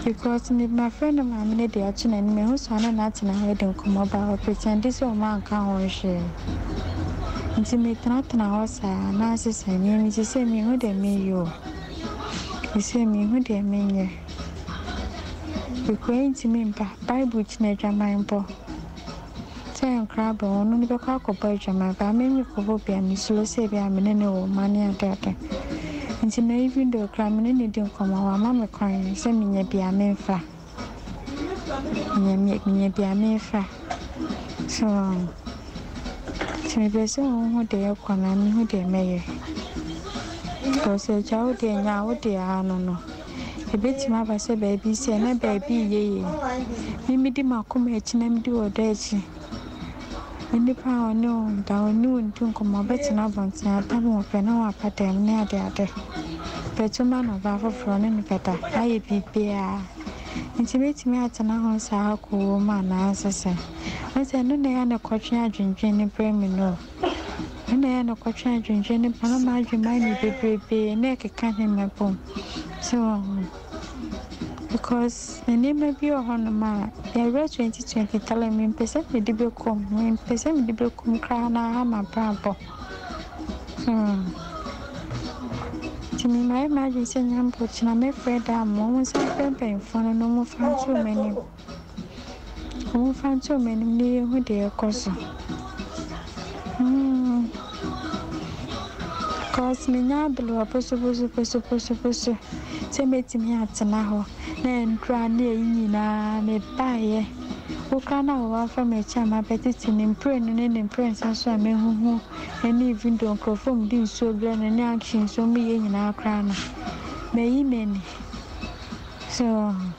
because me mafrɛ ne maame no de ato n'anim, mahu sɛ ɔne no atena hɔ adi nkɔmmɔ, but ɔpretɛnde sɛ ɔma anka ho hwee. Nti metenatena hɔ saa, na asesa nneɛma nti sɛ mehu deɛ meyɛ o. Seesei minhu deɛ menyɛ. Kokoa ntumi mpa Bible gyina adwaman bɔ. Sɛ nkora bɔ ɔno no bɛkɔ akɔbɔ adwaman but me mekɔbɔ bi a mesuro sɛ ebi a me ne no wɔ mma ne adeade. Nti no even though koraa me ne no di nkɔmmɔ wama me kwan sɛ menya bi a memfa. Menya menya bi a memfa. So nti mepɛ sɛ wohu deɛ ɛkɔ na mehu deɛ mɛyɛ. Because agya wo deɛ nya wo deɛ ara no no. Ɛbɛtumi aba sɛ baabi sɛ na baabi reyɛ yie. Me medi m'akoma akyi na medi ɔdɔ akyi. Nnipa a ɔne wo da, ɔne wo ndi nkɔmmɔ, ɔbɛtena abɔnten atam wo pɛ na waba dɛm ne adeade. Bɛto ma no ɔbaa foforɔ ɔne no bɛda ayɛ biribiara. Nti mɛtumi atena ho saa akɔ wuo mu anaa sɛ sɛn? Wohu sɛ ɛno na ɛyɛ a na ɛkɔtwe adwendwen no brɛ me no o. Ɛno na ɛyɛ a na ɛkɔtwe adwendwen no ba na m'adwene mu ayɛ me bebrebee na ɛkeka nneɛma bom. So woahu? Because nneɛma bi wɔ hɔnom a yɛwerɛ 2023 mempɛ sɛ mede bɛkɔ mu, mempɛ sɛ mede bɛkɔ mu koraa na aha m'abrabɔ. Hmm. Nti memayɛ m'adwene sɛ Nyame kyena mɛfrɛ da ama wɔn nsa mfrɛ mpanyimfoɔ no na wɔmfa nto wɔn anim. Wɔmfa nto wɔn anim na yɛnhu deɛ ɛrekɔ so. Hmm. Because menya aberewa posoposoposoposoposo sɛ mɛtumi atena hɔ na ndura ne ayi nyinaa mebaeɛ. Wo koraa na wɔafa m'akyi a mabɛtete ne mprenu ne ne mprɛnsa so a mehuhu ne even though nkurɔfoɔ a wɔde nsuo brɛ no ne actions a wɔyɛ nyinaa koraa no. Mayi m'ani. So woahu?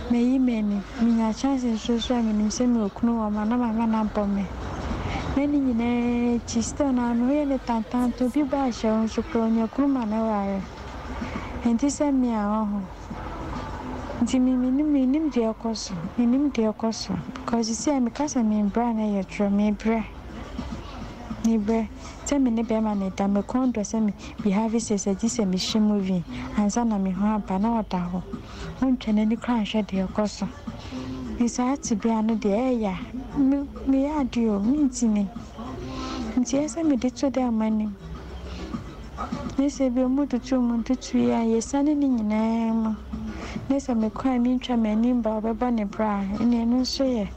Mayi m'ani. Menya chance nso so a menim sɛ mewɔ kunu wɔ ma na mama no abɔ me. Na ne nyinaa akyi still na me ho yɛ me tantaanta obi ba ahyɛ wo nso koraa onya kunu ma no ware. Ɛnte sɛ me a woahu. Nti me mennim mennim deɛ ɛkɔ so mennim deɛ ɛkɔ so because seesei a meka sɛ mebrɛ a na ɛyɛ torɔ mebrɛ mebrɛ. Sɛ me ne bɛrima no da, me kɔn dɔ sɛ me be have sex a gyesɛ me hye movie ansa na me ho aba na ɔda hɔ. Ɔntwa n'ani koraa nhwɛ deɛ ɛkɔ so. Me saa tebea no deɛ ɛɛya. Me meyɛ adeɛ o, mentumi. Nti ɛsɛ mede to dɛ m'anim. Ne sɛ bi ɔmo tutu ɔmo ntutui a yɛsiane ne nyinaa mu. Ne sɛ mekɔ a mentwa m'ani mba a ɔbɛbɔ ne bra a, ɛne ɛno nso yɛ.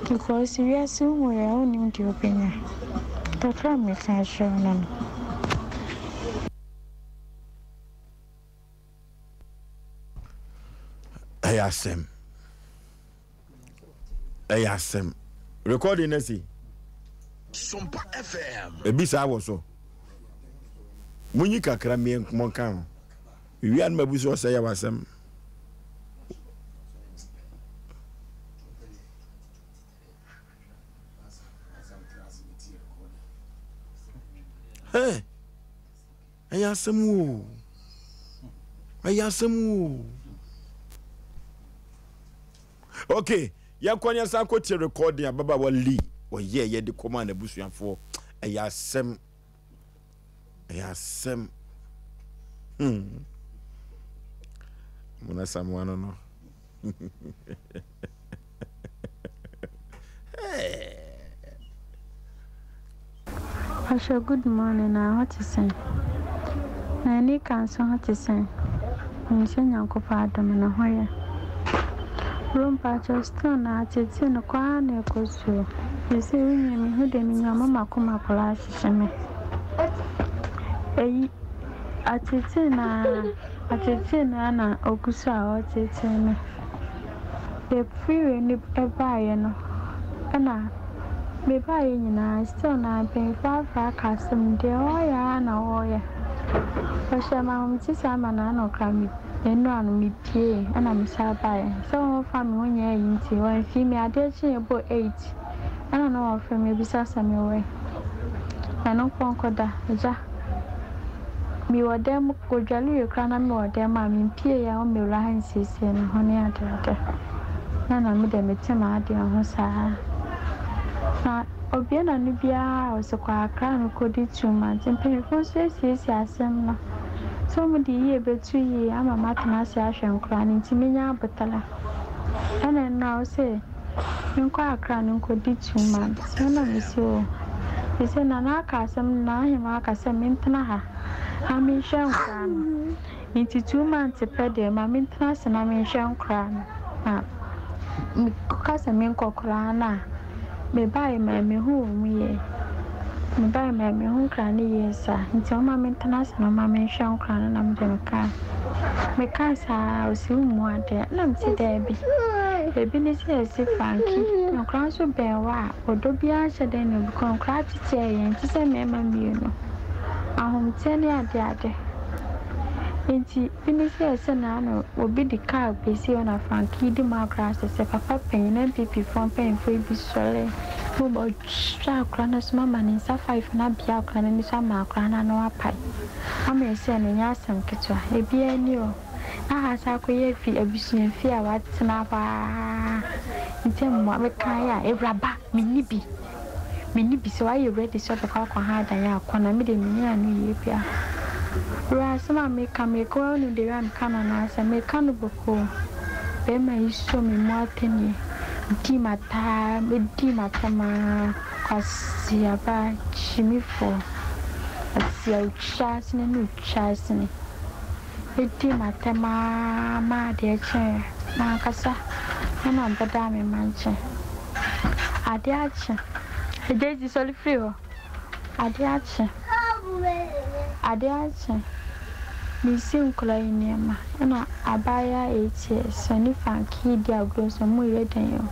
Because wiase wo hu yɛ a wonnim deɛ wobɛnya. Kakra a meka akyerɛ wo no no. Ɛyɛ asɛm. Ɛyɛ asɛm. Recording na si. Sompa FM. Ebi saa wɔ so. Munyi kakra mmie monka ho. Wia no mabu so ɔsɛ yɛ wasɛm. Hey, ɛyɛ asɛm o. Ɛyɛ asɛm o. Okay, yɛnkɔ ne yɛsan kɔtie recording ababaawa Lee ɔyɛɛ yɛde kɔmaa n'abusuafoɔ. Ɛyɛ asɛm. Ɛyɛ asɛm. Hmm. Mona Samoa no no. Pastor good morning na ho te sɛn? Na Anika nso ho te sɛn? Menim sɛ Nyankopɔn adom ne ho yɛ. Bro mpakyɛw still na ateetee no kɔ ara na ɛkɔ so o. Seesei wo nua mehu deɛ menya ɔma m'akoma koraa hyehye me. Eyi ateetee no ara ateetee no ara na ɔgu so a ɔreteetee me. The freeway no baeɛ no ɛna mebaeɛ nyinaa still na mpanyinfoɔ afrɛ aka asɛm no deɛ ɔreyɛ ara na ɔreyɛ. Ɔhyɛɛ me ahomete saa ma n'ano koraa me nnura no mepuee ɛna mesan baeɛ. Sɛ wɔmfa me ho nyɛ ayi nti wɔamfii me adeɛ kyeeɛ bɔɔ 8 ɛna na wɔfrɛ me bisa sɛ mewɔ he. Ɛno nko nkɔda agya. Mewɔ dan mu, wɔdware wie koraa na mewɔ dan mu a, mempue a wɔmmɛwura ha nsiesie me ho ne adeade. Na na me deɛ mete m'adeɛ ho saa. Na obue n'ano biara a ɔse kɔ Accra no kɔdi 2 months. Mpanyinfoɔ nso asiesie asɛm no sɛ wɔde yie bɛto yie ama matena ase ahwɛ nkwadaa no nti menya abotare. Ɛna nnora ɔse menkɔ Accra no nkɔdi 2 months. Ɛna mese o. Sese Nana aka asɛm no na Ahemaa aka sɛ mentena ha na menhwɛ nkoraa no. Nti 2 months pɛ deɛ ma mentena ase na menhwɛ nkoraa no. Na meka sɛ menkɔ koraa no a, mebaeɛ ma mehu wɔn yie. Mebaeɛ ma mehu nkoraa no yie saa. Nti ɔma mentena ase na ɔma menhwɛ nkoraa no na mede mekaa. Mekaa saa ɔsi wommu adeɛ. Ɛna mese daabi. Ebi ne sɛ yɛse Frankie, nkoraa nso bɛn wo a, Ɔdɔ biara nhyɛ da nni obi kɔn koraa tetɛɛ yɛn te sɛ mmarima mmienu. Ahometeɛ ne adeade nti bi ne sɛ sɛ naano obi de car bɛsi hɔ na Frankie di mu agorɔ ase sɛ papa panyin NPP foɔ mpanyinfoɔ yi bi sɔre na ɔtwa akora no so ma ne nsa five no abea akora no ani so ama akora no ano apae ama ɛsɛ no nyɛ asɛm ketewa ebiara ni o. Na ha san akɔyɛ fi abusua fie a watena hɔ ara nti mmoa mekae a awuraba menni bi menni bi sɛ wayɛ ready sɛ ɔbɛkɔ akɔha adan a kɔ na me deɛ menni ano yie bia wura asɛm a meka meka wonim deɛ wura meka no anaasɛ meka no bɔkɔɔ bɛrima yi sɔ me mu atɛnie di mataa di matam ara kwasiaba gyimifoɔ asia otwa asene ne otwa asene. Edii m'atɛm ara ma adeɛ kyeeɛ. Mankasa na ɔbɛdaa me mma nkyɛn. Adeɛ akye. Daisy, sɔre firi hɔ. Adeɛ akye. Adeɛ akye. Meresi nkwadaa yi nneɛma. Ɛna abaayewa 8 years, ɔne Frankie redi agorɔ nso wɔreyɛ dɛn o.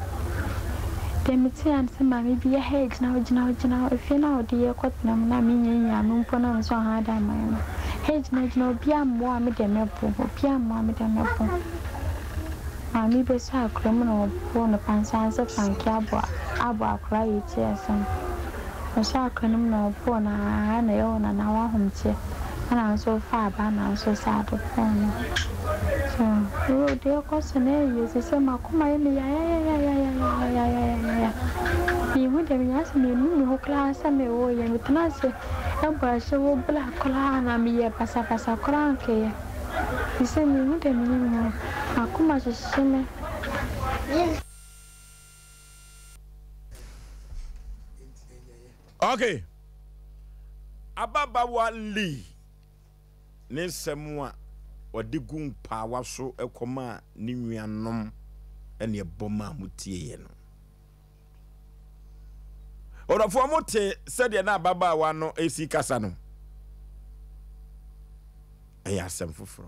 Deɛ meteeɛ ara ne sɛ maame bi, Hey, gyina hɔ, gyina hɔ, gyina hɔ. Efie no a wɔde yɛn rekɔtena mu no a mennya nyaa no mpo na mesɛ ɔha dan man no. Egyinagyina obiara mmoa me dɛ mɛbo, obiara mmoa me dɛ mɛbo. Maame bi bɛsɔ akora mu na ɔbɔɔ no pansan sɛ Franke abɔ abɔ akora yi ti asɛm. Ɔsɔɔ akora no mu na ɔbɔɔ no aa na ɛyɛ wo nana w'ahomteɛ ɛna nso wofaa aba na nso saa de bɔɔ no. So oo deɛ ɛkɔ so no ɛyɛ sese m'akoma yɛ me yayayayayayayayayaya. Menhu deɛ menyɛ asɛ menu me ho koraa sɛ mewoo yɛ metena ase bɔ ahyɛwo bra koraa na meyɛ basabasa koraa ankɛyɛ. Sese menhu deɛ menyɛ me ho m'akoma hyehye me. Okay. Ababaawa Lee ne nsɛm a ɔde gu mpaawa so kɔmaa ne nuanom ne ɛbɔ maa motieeɛ no. Ɔdɔfoɔ mo te sɛdeɛ na ababaawa no si kasa no. Ɛyɛ asɛm foforɔ.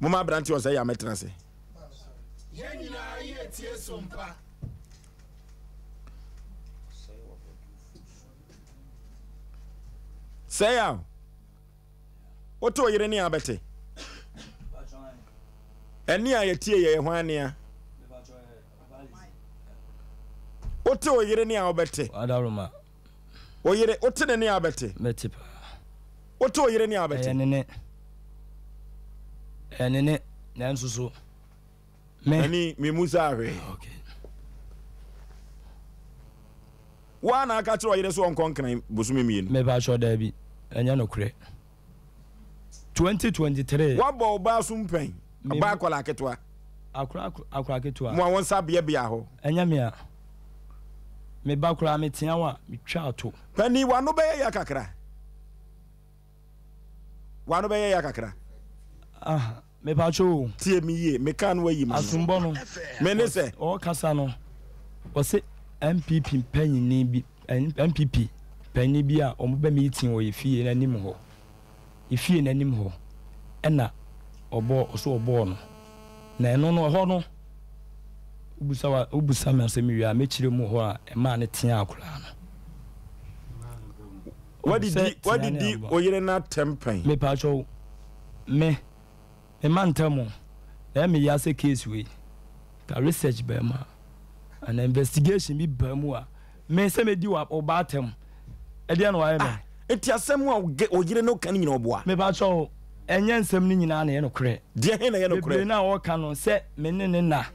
Moma aberanteɛ ɔsɛ yɛ amɛtena ase. Yɛn nyinaa yɛretie sompa. Sɛe a wote wo yere ne a bɛte. Ɛne a yɛtie yɛ hwan nea? Wote wo yere ne a wobɛte. Wo yere wote ne ne a bɛte. Mɛte paa. Wote wo yere ne a bɛte. Ɛyɛ ne ne. Ɛyɛ ne ne nanso so. Me. Ɛni me mu saa hwee. Ah, okay. Woa na aka kyerɛ ɔyere so ɔnkɔ nkran bosome mmienu. Mepa kyɛw daabi. Ɛnyɛ nokorɛ. 2023. Woabɔ wo ba asom pɛn? Ɔba akwadaa ketewa. Akora akora ketewa. Mo a wɔn nsa beabea hɔ. Ɛnyɛ me a. Me ba koraa metea wo a metwa ato. Panin w'ano bɛyɛ ya kakra. W'ano bɛyɛ ya kakra. Ah, mepatwo o. Tie me yie, meka no ayi ma no. Asombɔ no. Me ne sɛ. Ɔrekasa no, ɔse NPP panyini bi, NPP panyin bi a wɔn bɛ meeting wɔ yɛ fie n'anim hɔ. Yɛ fie n'anim hɔ ɛna ɔbɔɔ, ɔso ɔbɔɔ no. Na ɛno no, ɛhɔ no, wobusa wa, wobusa me asɛm wie a, mɛkyerɛ mu hɔ a ɛmaa no teaa koraa no. Wadidi, wadidi oyere no atɛm pɛn. Mepaakyɛw, me, me mantam o, na ɛyɛ me ya sɛ case wei, ka research baa mu a, anaa investigation bi baa mu a, Me sɛ medi wo ba atɛm, ɛdeɛn na wayɛ me? Ah, enti asɛm a wo yere no ka no nyinaa ɔboa? Mepa kyɛw o, ɛnyɛ nsɛm no nyinaa na ɛyɛ nokorɛ. Deɛ he na ɛyɛ nokorɛ? Bebree no a ɔka no sɛ me ne ne nna,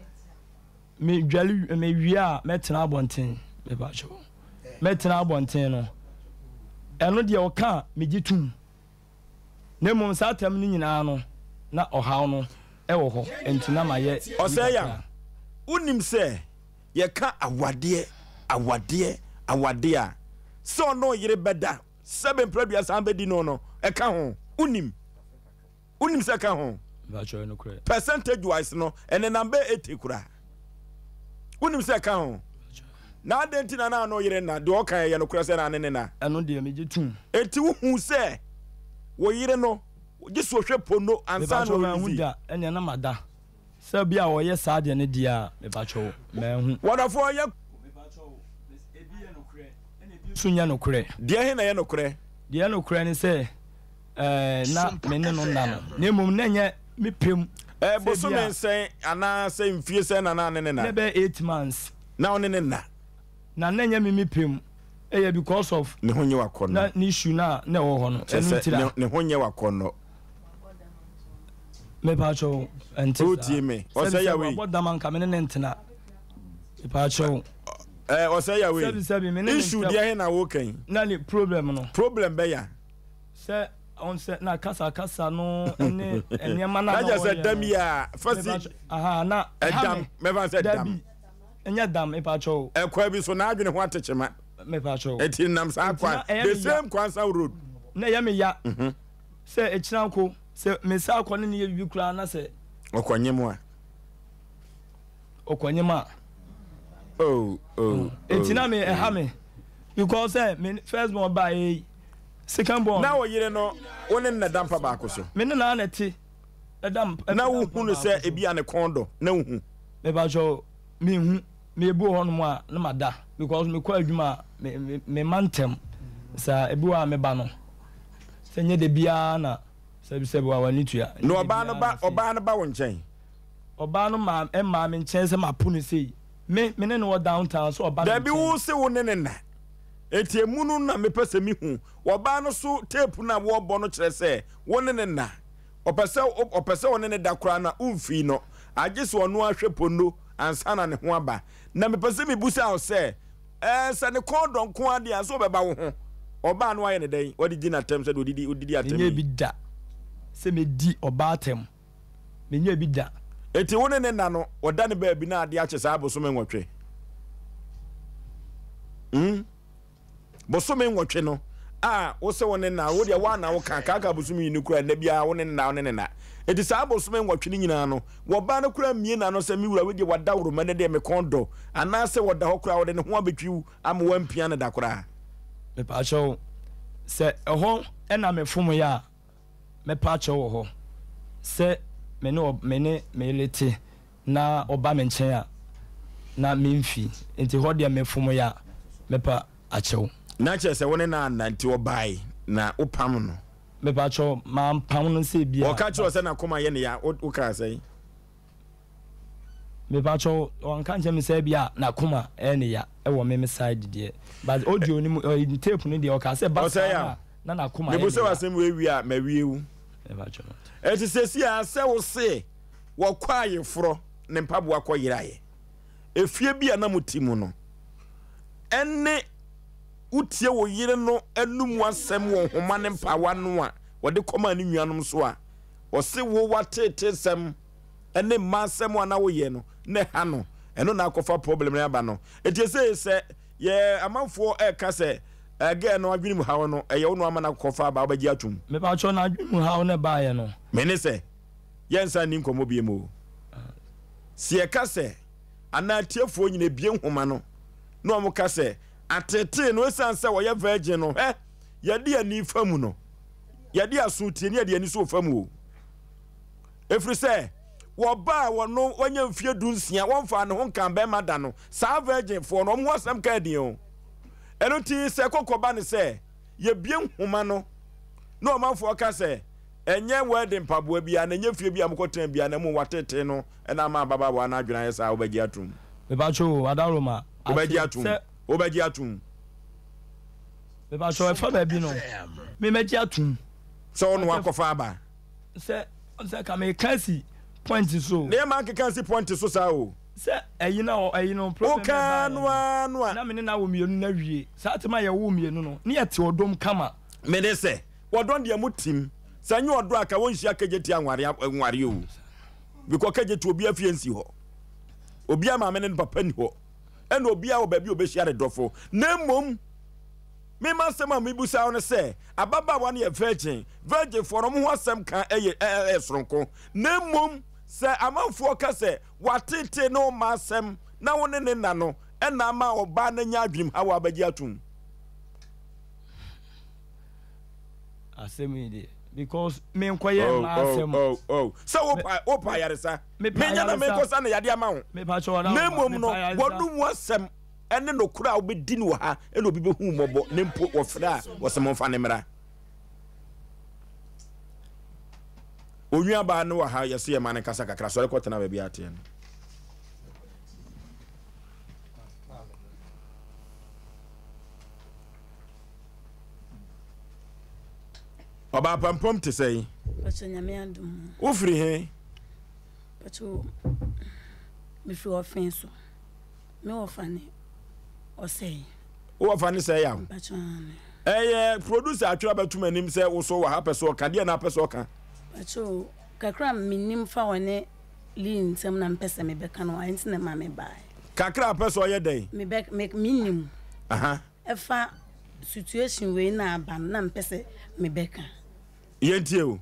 me dwale, me wie a mɛtena abɔnten, mepa kyɛw, mɛtena abɔnten no, ɛno deɛ ɔka a megye tom. Na mmom saa tam no nyinaa no, na ɔhaw no wɔ hɔ, enti na mayɛ biribi Ɔsɛe kakra. a, wonim sɛ yɛka awadeɛ, awadeɛ, awadeɛ a, sɛ ɔne ɔyere bɛda sɛbe mprɛ aduasa bɛdi no no, ɛka ho. Wonim? Wonim sɛ ɛka ho? Mpakyɛw, ɛyɛ nokorɛ. Percentage wise no, ɛnenam bɛyɛ 80 koraa. Wonim sɛ ɛka ho? Na adɛn nti na na ano yere nna? Deɛ ɔka ɛyɛ nokorɛ sɛ na ne ne na? Ɛno deɛ megye tom. Enti wohu sɛ wo yere no, gye sɛ ɔhwɛ pono ansa na Mepakyɛw manhu ɔrezi? da, ɛnneɛ na mada. Sɛ bi a ɔyɛ saa deɛ no deɛ a, mepakyɛw manhu. Wɔdɔfoɔ yɛ. Mepakyɛw, ebi yɛ nokorɛ, ɛna ebi nso nyɛ nokorɛ. Deɛ he na ɛyɛ nokorɛ? Deɛ ɛyɛ nokorɛ ne sɛ, ɛɛ, na me ne no nna no, na mmom na ɛnyɛ me pɛ mu. Ɛɛ, bosome sɛn anaa sɛ mfie sɛn na na ne ne nna? Na ɛbɛyɛ 8 months. Na wo ne ne nna? Na na ɛnyɛ me me pɛ mu. Ɛyɛ because of. Ne ho nyɛ w'akɔnnɔ. Na ne issue no a na ɛwɔ hɔ no, Kyerɛ ɛno sɛ, ntira. ne, ne ho nyɛ w'akɔnnɔ. Mepaakyɛw, ɛnte saa. Wotie me? Sɛbi Ɔsɛe sɛ Yahweh. wabɔ dam anka me ne ne ntena. Mepaakyɛw. Ɛɛ, ɔsɛe Yahweh. Sɛbi sɛbi, me ne ne Issue ntɛm. deɛ he na woka yi? Na ne problem no. Problem bɛya. Sɛ ɔn sɛ na kasa kasa no ne nneɛma na na na kyerɛ sɛ ɔyɛ dam no. yi a fasi Mepakyɛw, aha, na ɛha ɛdam me. mɛfa sɛ dam Dabi, ɛnyɛ dam, mepakyɛw. ɛkwan bi so n'adwene ho atekyema Mepakyɛw. ɛti nam saa Nti kwan na ɛyɛ the me ya. same kwansa road Na ɛyɛ me ya sɛ ɛkyina nko sɛ me sa akɔ ne ne yɛ biribi koraa na sɛ ɔkɔnye mu a ɔkɔnye mu a. oh oh Nti na oh, me ɛha oh. me because sɛ me first born ba yi second born. Na wo yere no wo ne no na da mpa baako so. Me ne na na ɛte ɛda mpa. Na wo hu no sɛ ebi a ne kɔn dɔ na wo hu. Me pa kyɛw me hu me ebi wɔ hɔ nom a na ma da because me kɔ adwuma a me me me ma ntɛm saa ebi wɔ a me ba no. Sɛ nyɛ da biara na sɛbisɛbi wa w'ani tua. Na ɔbaa no ba ɔbaa no ba wo nkyɛn? Ɔbaa no maa ɛmmaa me nkyɛn sɛ mapo no sei. Me me ne no wɔ downtown sɛ ɔba me nkyɛn. Dabi wo se wo ne no nna. Enti emu no na mepɛ sɛ mehu. Ɔbaa no so tape no a wɔrebɔ no kyerɛ sɛ wo ne no nna. Ɔpɛ sɛ ɔpɛ sɛ ɔne no da koraa no a womfii no. Agye sɛ ɔno ara hwɛ pono ansa na ne ho aba. Na mepɛ sɛ mebusa wo sɛ, ɛɛ sɛ ne kɔn dɔ nko ara deɛ a, sɛ ɔbɛba wo ho? Ɔbaa no ayɛ no dɛn? Wadidi n'atɛm sɛdeɛ ɔdidi ɔdidi atɛm Menyɛɛ yi? bi da sɛ mɛdi ɔbaa atɛm. Menyɛɛ bi da. Enti wo ne ne nna no, ɔda ne baabi na adeɛ akye saa bosome nwɔtwe? Hmm? Bosome nwɔtwe no a wo sɛ wo ne nna, wo deɛ woa na woka, kaaka bosome yi no kura nna biara wo ne nna, wo ne ne nna. Enti saa bosome nwɔtwe no nyinaa no, wɔbaa no koraa mmie n'ano sɛ me wura wei deɛ wadaworoma ɛnɛ deɛ me kɔn dɔ, anaasɛ ɔda hɔ koraa ɔde ne ho abɛtwi wo ama woampia no da koraa. Mepaakyɛw, sɛ ɛhɔ na mefomyɛ a, mɛpa akyɛw wɔ hɔ sɛ me ne me ne me yere te na ɔba me nkyɛn a, na memfi. Nti hɔ deɛ mefom yɛ a, mɛpa akyɛw. Na kyerɛ sɛ wo ne no anna nti ɔbae na wopam no? Mepa kyɛw, mampam no sɛ ebia. Ɔka kyerɛ wo sɛ n'akoma yɛ no ya, wokaa sɛn? Mepakyɛw ɔnka nkyerɛ me sɛ ebia n'akoma ɛyɛ ne ya ɛwɔ me me side deɛ but audio no mu ɛɛ tape no deɛ ɔkaa sɛ ba saa na na n'akoma yɛ ne ya. Mebisa w'asɛm wei wie a mawie wo. Mepakyɛw. Ɛti sɛsi a sɛ wo se wɔkɔ ayeforɔ ne mpaboa kɔ yeraeɛ efie bi a na mo te mu no ɛne wotie wo yere no anum asɛm wɔ nhoma ne mpawa no a wɔde kɔmaa ne nuanom so a ɔse wo w'ateetesɛm ne mma asɛm a na woyɛ no na ɛha no, ɛno na akɔfa problem no aba no. Enti ɛsei sɛ yɛ amanfoɔ ɛka sɛ girl no adwene mu haw no, ɛyɛ wo no ama no akɔfa aba, wobɛgye atom? Mepakyɛw, n'adwene mu haw no ɛbaeɛ no. Me ne sɛ, yɛnsan nni nkɔmmɔ biom o. Sɛ yɛka sɛ, anaa atiefoɔ nyina ebie nhoma no na wɔn ka sɛ, ateetee no esiane sɛ ɔyɛ virgin no, hɛ, yɛde ani fa mu no, yɛde aso tie ne yɛde ani so fa mu o. Ɛfiri sɛ, wɔba a wɔno wanya mfeɛ dunsia, wɔmfaa ne ho nkaa bɛrima da no, saa virginfoɔ no, wɔn ho asɛm ka adin o. Ɛno nti, sɛ kɔkɔ ba ne sɛ, yɛbie nhoma no, na ɔmanfoɔ ka sɛ, ɛnyɛ wedding mpaboa biara, na ɛnyɛ fie bi a mokɔtena biara, na mmom watetee no na ama ababaawa no adwene ayɛ saa a, wobɛgye atom? Mepakyɛ o, Adaworoma, ate Wobɛgye atom? sɛ. Wobɛgye atom? Mepakyɛ ɛfa baabi no, me mɛgye atom. Sɛ ɔno akɔfa aba. Sɛ sɛ ka meka asi point so. Ne ɛma nkeka nsi point so saa o. Sɛ ɛyi na ɛyi no problem na ɛbaeɛ no ara no a. Na me ne no awo mmienu na wie. Saa tem a yɛwoo mmienu no, ne yɛte ɔdɔ mu kama. Me ne sɛ, wɔdɔ deɛ mo tim. Sɛ nyɛ ɔdɔ a ka wɔnhyia kegyeti anware nware o. Because kegyeti obiara fie nsi hɔ. Obiara maame ne ne papa nni hɔ. Ɛna obiara wɔ baabi a obehyia ne dɔfo. Na mmom. Me m'asɛm a mebisa wo ne sɛ, ababaawa no yɛ virgin, virginfoɔ no, wɔn ho asɛm ka yɛ yɛ soronko. Na mmom sɛ amanfoɔ ka sɛ wateetee ne wo mma asɛm na wo ne ne nna no na ama ɔbaa no anya adwenemhaw a wobɛgye atom. Asɛm yi deɛ because menkɔyɛ oh, mmaa oh, asɛm. Oh, oh. Sɛ wopa wopa ayaresa. Menya na menkɔsa na yade ama wo. Na mmom no, wɔnom asɛm. ne nokorɛ a wobɛdi no wɔ ha na obi bɛhu wo mmɔbɔ na mpo wɔfrɛ a wɔsɛ momfa no mmra. Onuabaa no wɔ ha yɛsɛ yɛma no nkasa kakra sɔre kɔtena baabi a ateɛ no. Ɔbaa pampam te sɛ yi. Wofiri he? Mefiri ɔfe so. Me wɔfa ne ɔsɛe. Wo wɔfa ne sɛe yaw. Mpakyɛ aane. Ɛyɛ producer atwerɛ abɛto m'anim sɛ wo so wɔ ha pɛ sɛ ɔka deɛ na apɛ sɛ ɔka. Mpakyɛ o kakra a menim fa ɔne Lee ntɛm na mepɛ sɛ mebɛka no ɛnti na ɛma mebaeɛ. Kakra a pɛ sɛ ɔyɛ dɛn? Mebɛ me menim. Aha. Ɛfa situation wei na aba no na mepɛ sɛ mebɛka. Yɛntie o.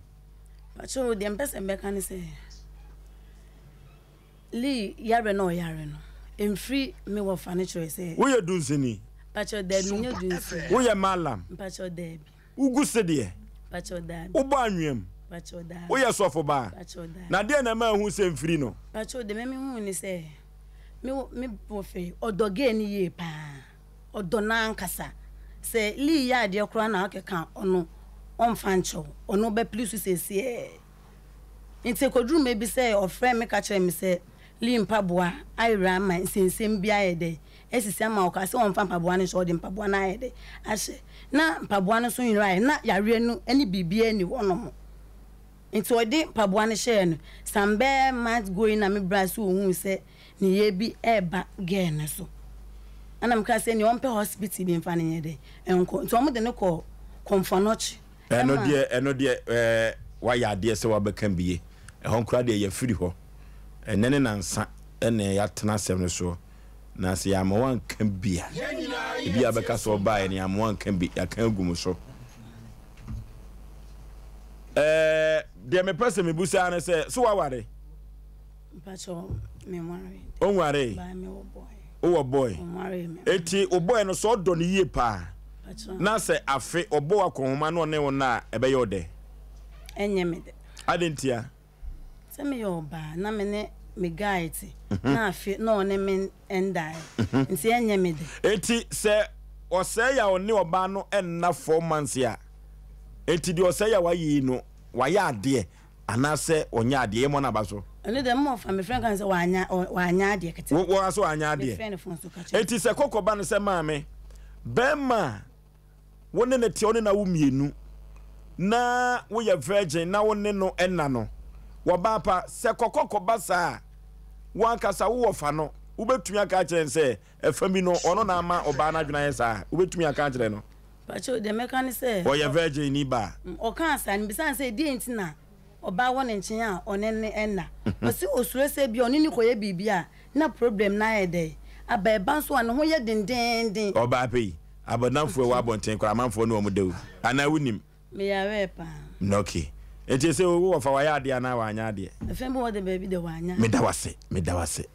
Mpakyɛ o deɛ mepɛ sɛ mebɛka ne sɛ. Lee yare na ɔyare no, ɛmfiri me wɔfa no kyerɛ sɛ. Woyɛ dunsini? Mpakyɛw daabi menyɛ dunsini. Woyɛ mallam? Mpakyɛw daabi. Wogu sedeɛ? Mpakyɛw daabi. Wobɔ anwea mu? Mpakyɛw daabi. Woyɛ sɔfo baa? Mpakyɛw daabi. Na deɛn na ɛma ahu sɛ mfiri no? Mpakyɛw deɛ mɛmi hu ne sɛ, me me wɔfa yi ɔdɔ gay no yie paa, ɔdɔ no ankasa. Sɛ Lee yɛ adeɛ koraa na ɔkeka ɔno. ɔmfa nkyɛ wo, ɔno ɔbɛpere so seesei. Nti ɛkɔduruu mmerɛ bi sɛ ɔfrɛɛ me ka kyerɛɛ me sɛ Lee mpaboa ayera ama nsɛnsɛm bi ayɛ dɛ asisi ama ɔkaa sɛ ɔmfa mpaboa no nhyɛ, ɔde mpaboa no ayɛ dɛ ahyɛ. Na mpaboa no nso nyeraeɛ, na yareɛ no ne biribiara nni hɔnom. Nti ɔde mpaboa no hyɛɛ no, some bɛyɛ months going na me bra so ohuu sɛ ne yɛ bi ɛɛba girl no so. Ɛna me kaa sɛ nea ɔmpɛ hospital bi mfa no nyɛ dɛn ɛnkɔ. Nti ɔmo de no kɔɔ Komfo-Anokye. Ɛno Ɛma. deɛ ɛno deɛ ɛɛ wayɛ adeɛ sɛ wabɛka bie. Ɛhɔ koraa deɛ yɛafiri hɔ. Ɛnnɛ ne nansa ɛna yɛatena asɛm no soɔ. Na sɛ yɛamma woanka bi a, ebi a bɛka sɛ ɔbaeɛ no yɛamma woanka bi, yɛaka agu mo so. Ɛɛ deɛ mepɛ sɛ mebusa ara ne sɛ, so woaware? Wonwaree? Wowɔ boy? Eti wo boy no sɛ ɔdɔ no yie paa na sɛ afe ɔbɔ wo akɔnhoma na ɔne wo nna a, ɛbɛyɛ wo dɛ? Ɛnyɛ me dɛ. Adɛn ntia? Sɛ meyɛ ɔbaa na me ne me guy te na afe na ɔne me ndae nti ɛnyɛ me dɛ. Eti sɛ ɔsɛe a ɔne ɔbaa no nna 4 months a, eti deɛ ɔsɛe a wayɛ yi no wayɛ adeɛ anaasɛ ɔnyɛ adeɛ? Yɛmmɔ no aba so. Ɛno deɛ me wɔfa me friend ka no sɛ wanya wanyɛ adeɛ ketewa. Wo wo nso wanyɛ Me adeɛ. friend fon so ka kyerɛ me. Eti sɛ kɔkɔ ba no sɛ maame, bɛrima a wo ne no te, wo ne no awo mmienu, na woyɛ virgin na wo ne no nna no, wɔbaa pa, sɛ kɔkɔ kɔba saa a, wo ankasa wo wɔfa no, wobɛtumi aka akyerɛ no sɛ ɛfa bi no, ɔno na ama ɔbaa no adwene ayɛ saa? Wobɛtumi aka akyerɛ no? Pakyɛw, deɛ mɛka ne sɛ. Ɔyɛ virgin ni ba. Ɔkaa saa no, mebisaa no sɛ deɛn nti na ɔbaa wɔ ne nkyɛn a ɔne no nna. Ɔse osuro sɛ ebia ɔne no kɔyɛ biribi a na problem no ayɛ dɛn aba. Ɛba nso a ne ho yɛ dendeenden. Ɔbaa pɛ yi, abɔdamfoɔ ɛwɔ abɔnten koraa amanfoɔ ne wɔn da o, anaa wonim? Meyarɛɛ paa. Ok, nti sɛ wo wɔfa wayɛ adeɛ anaa wanyɛ adeɛ? Afei mpo wɔde baabi deɛ wanyɛ adeɛ. Meda wo ase, meda wo ase.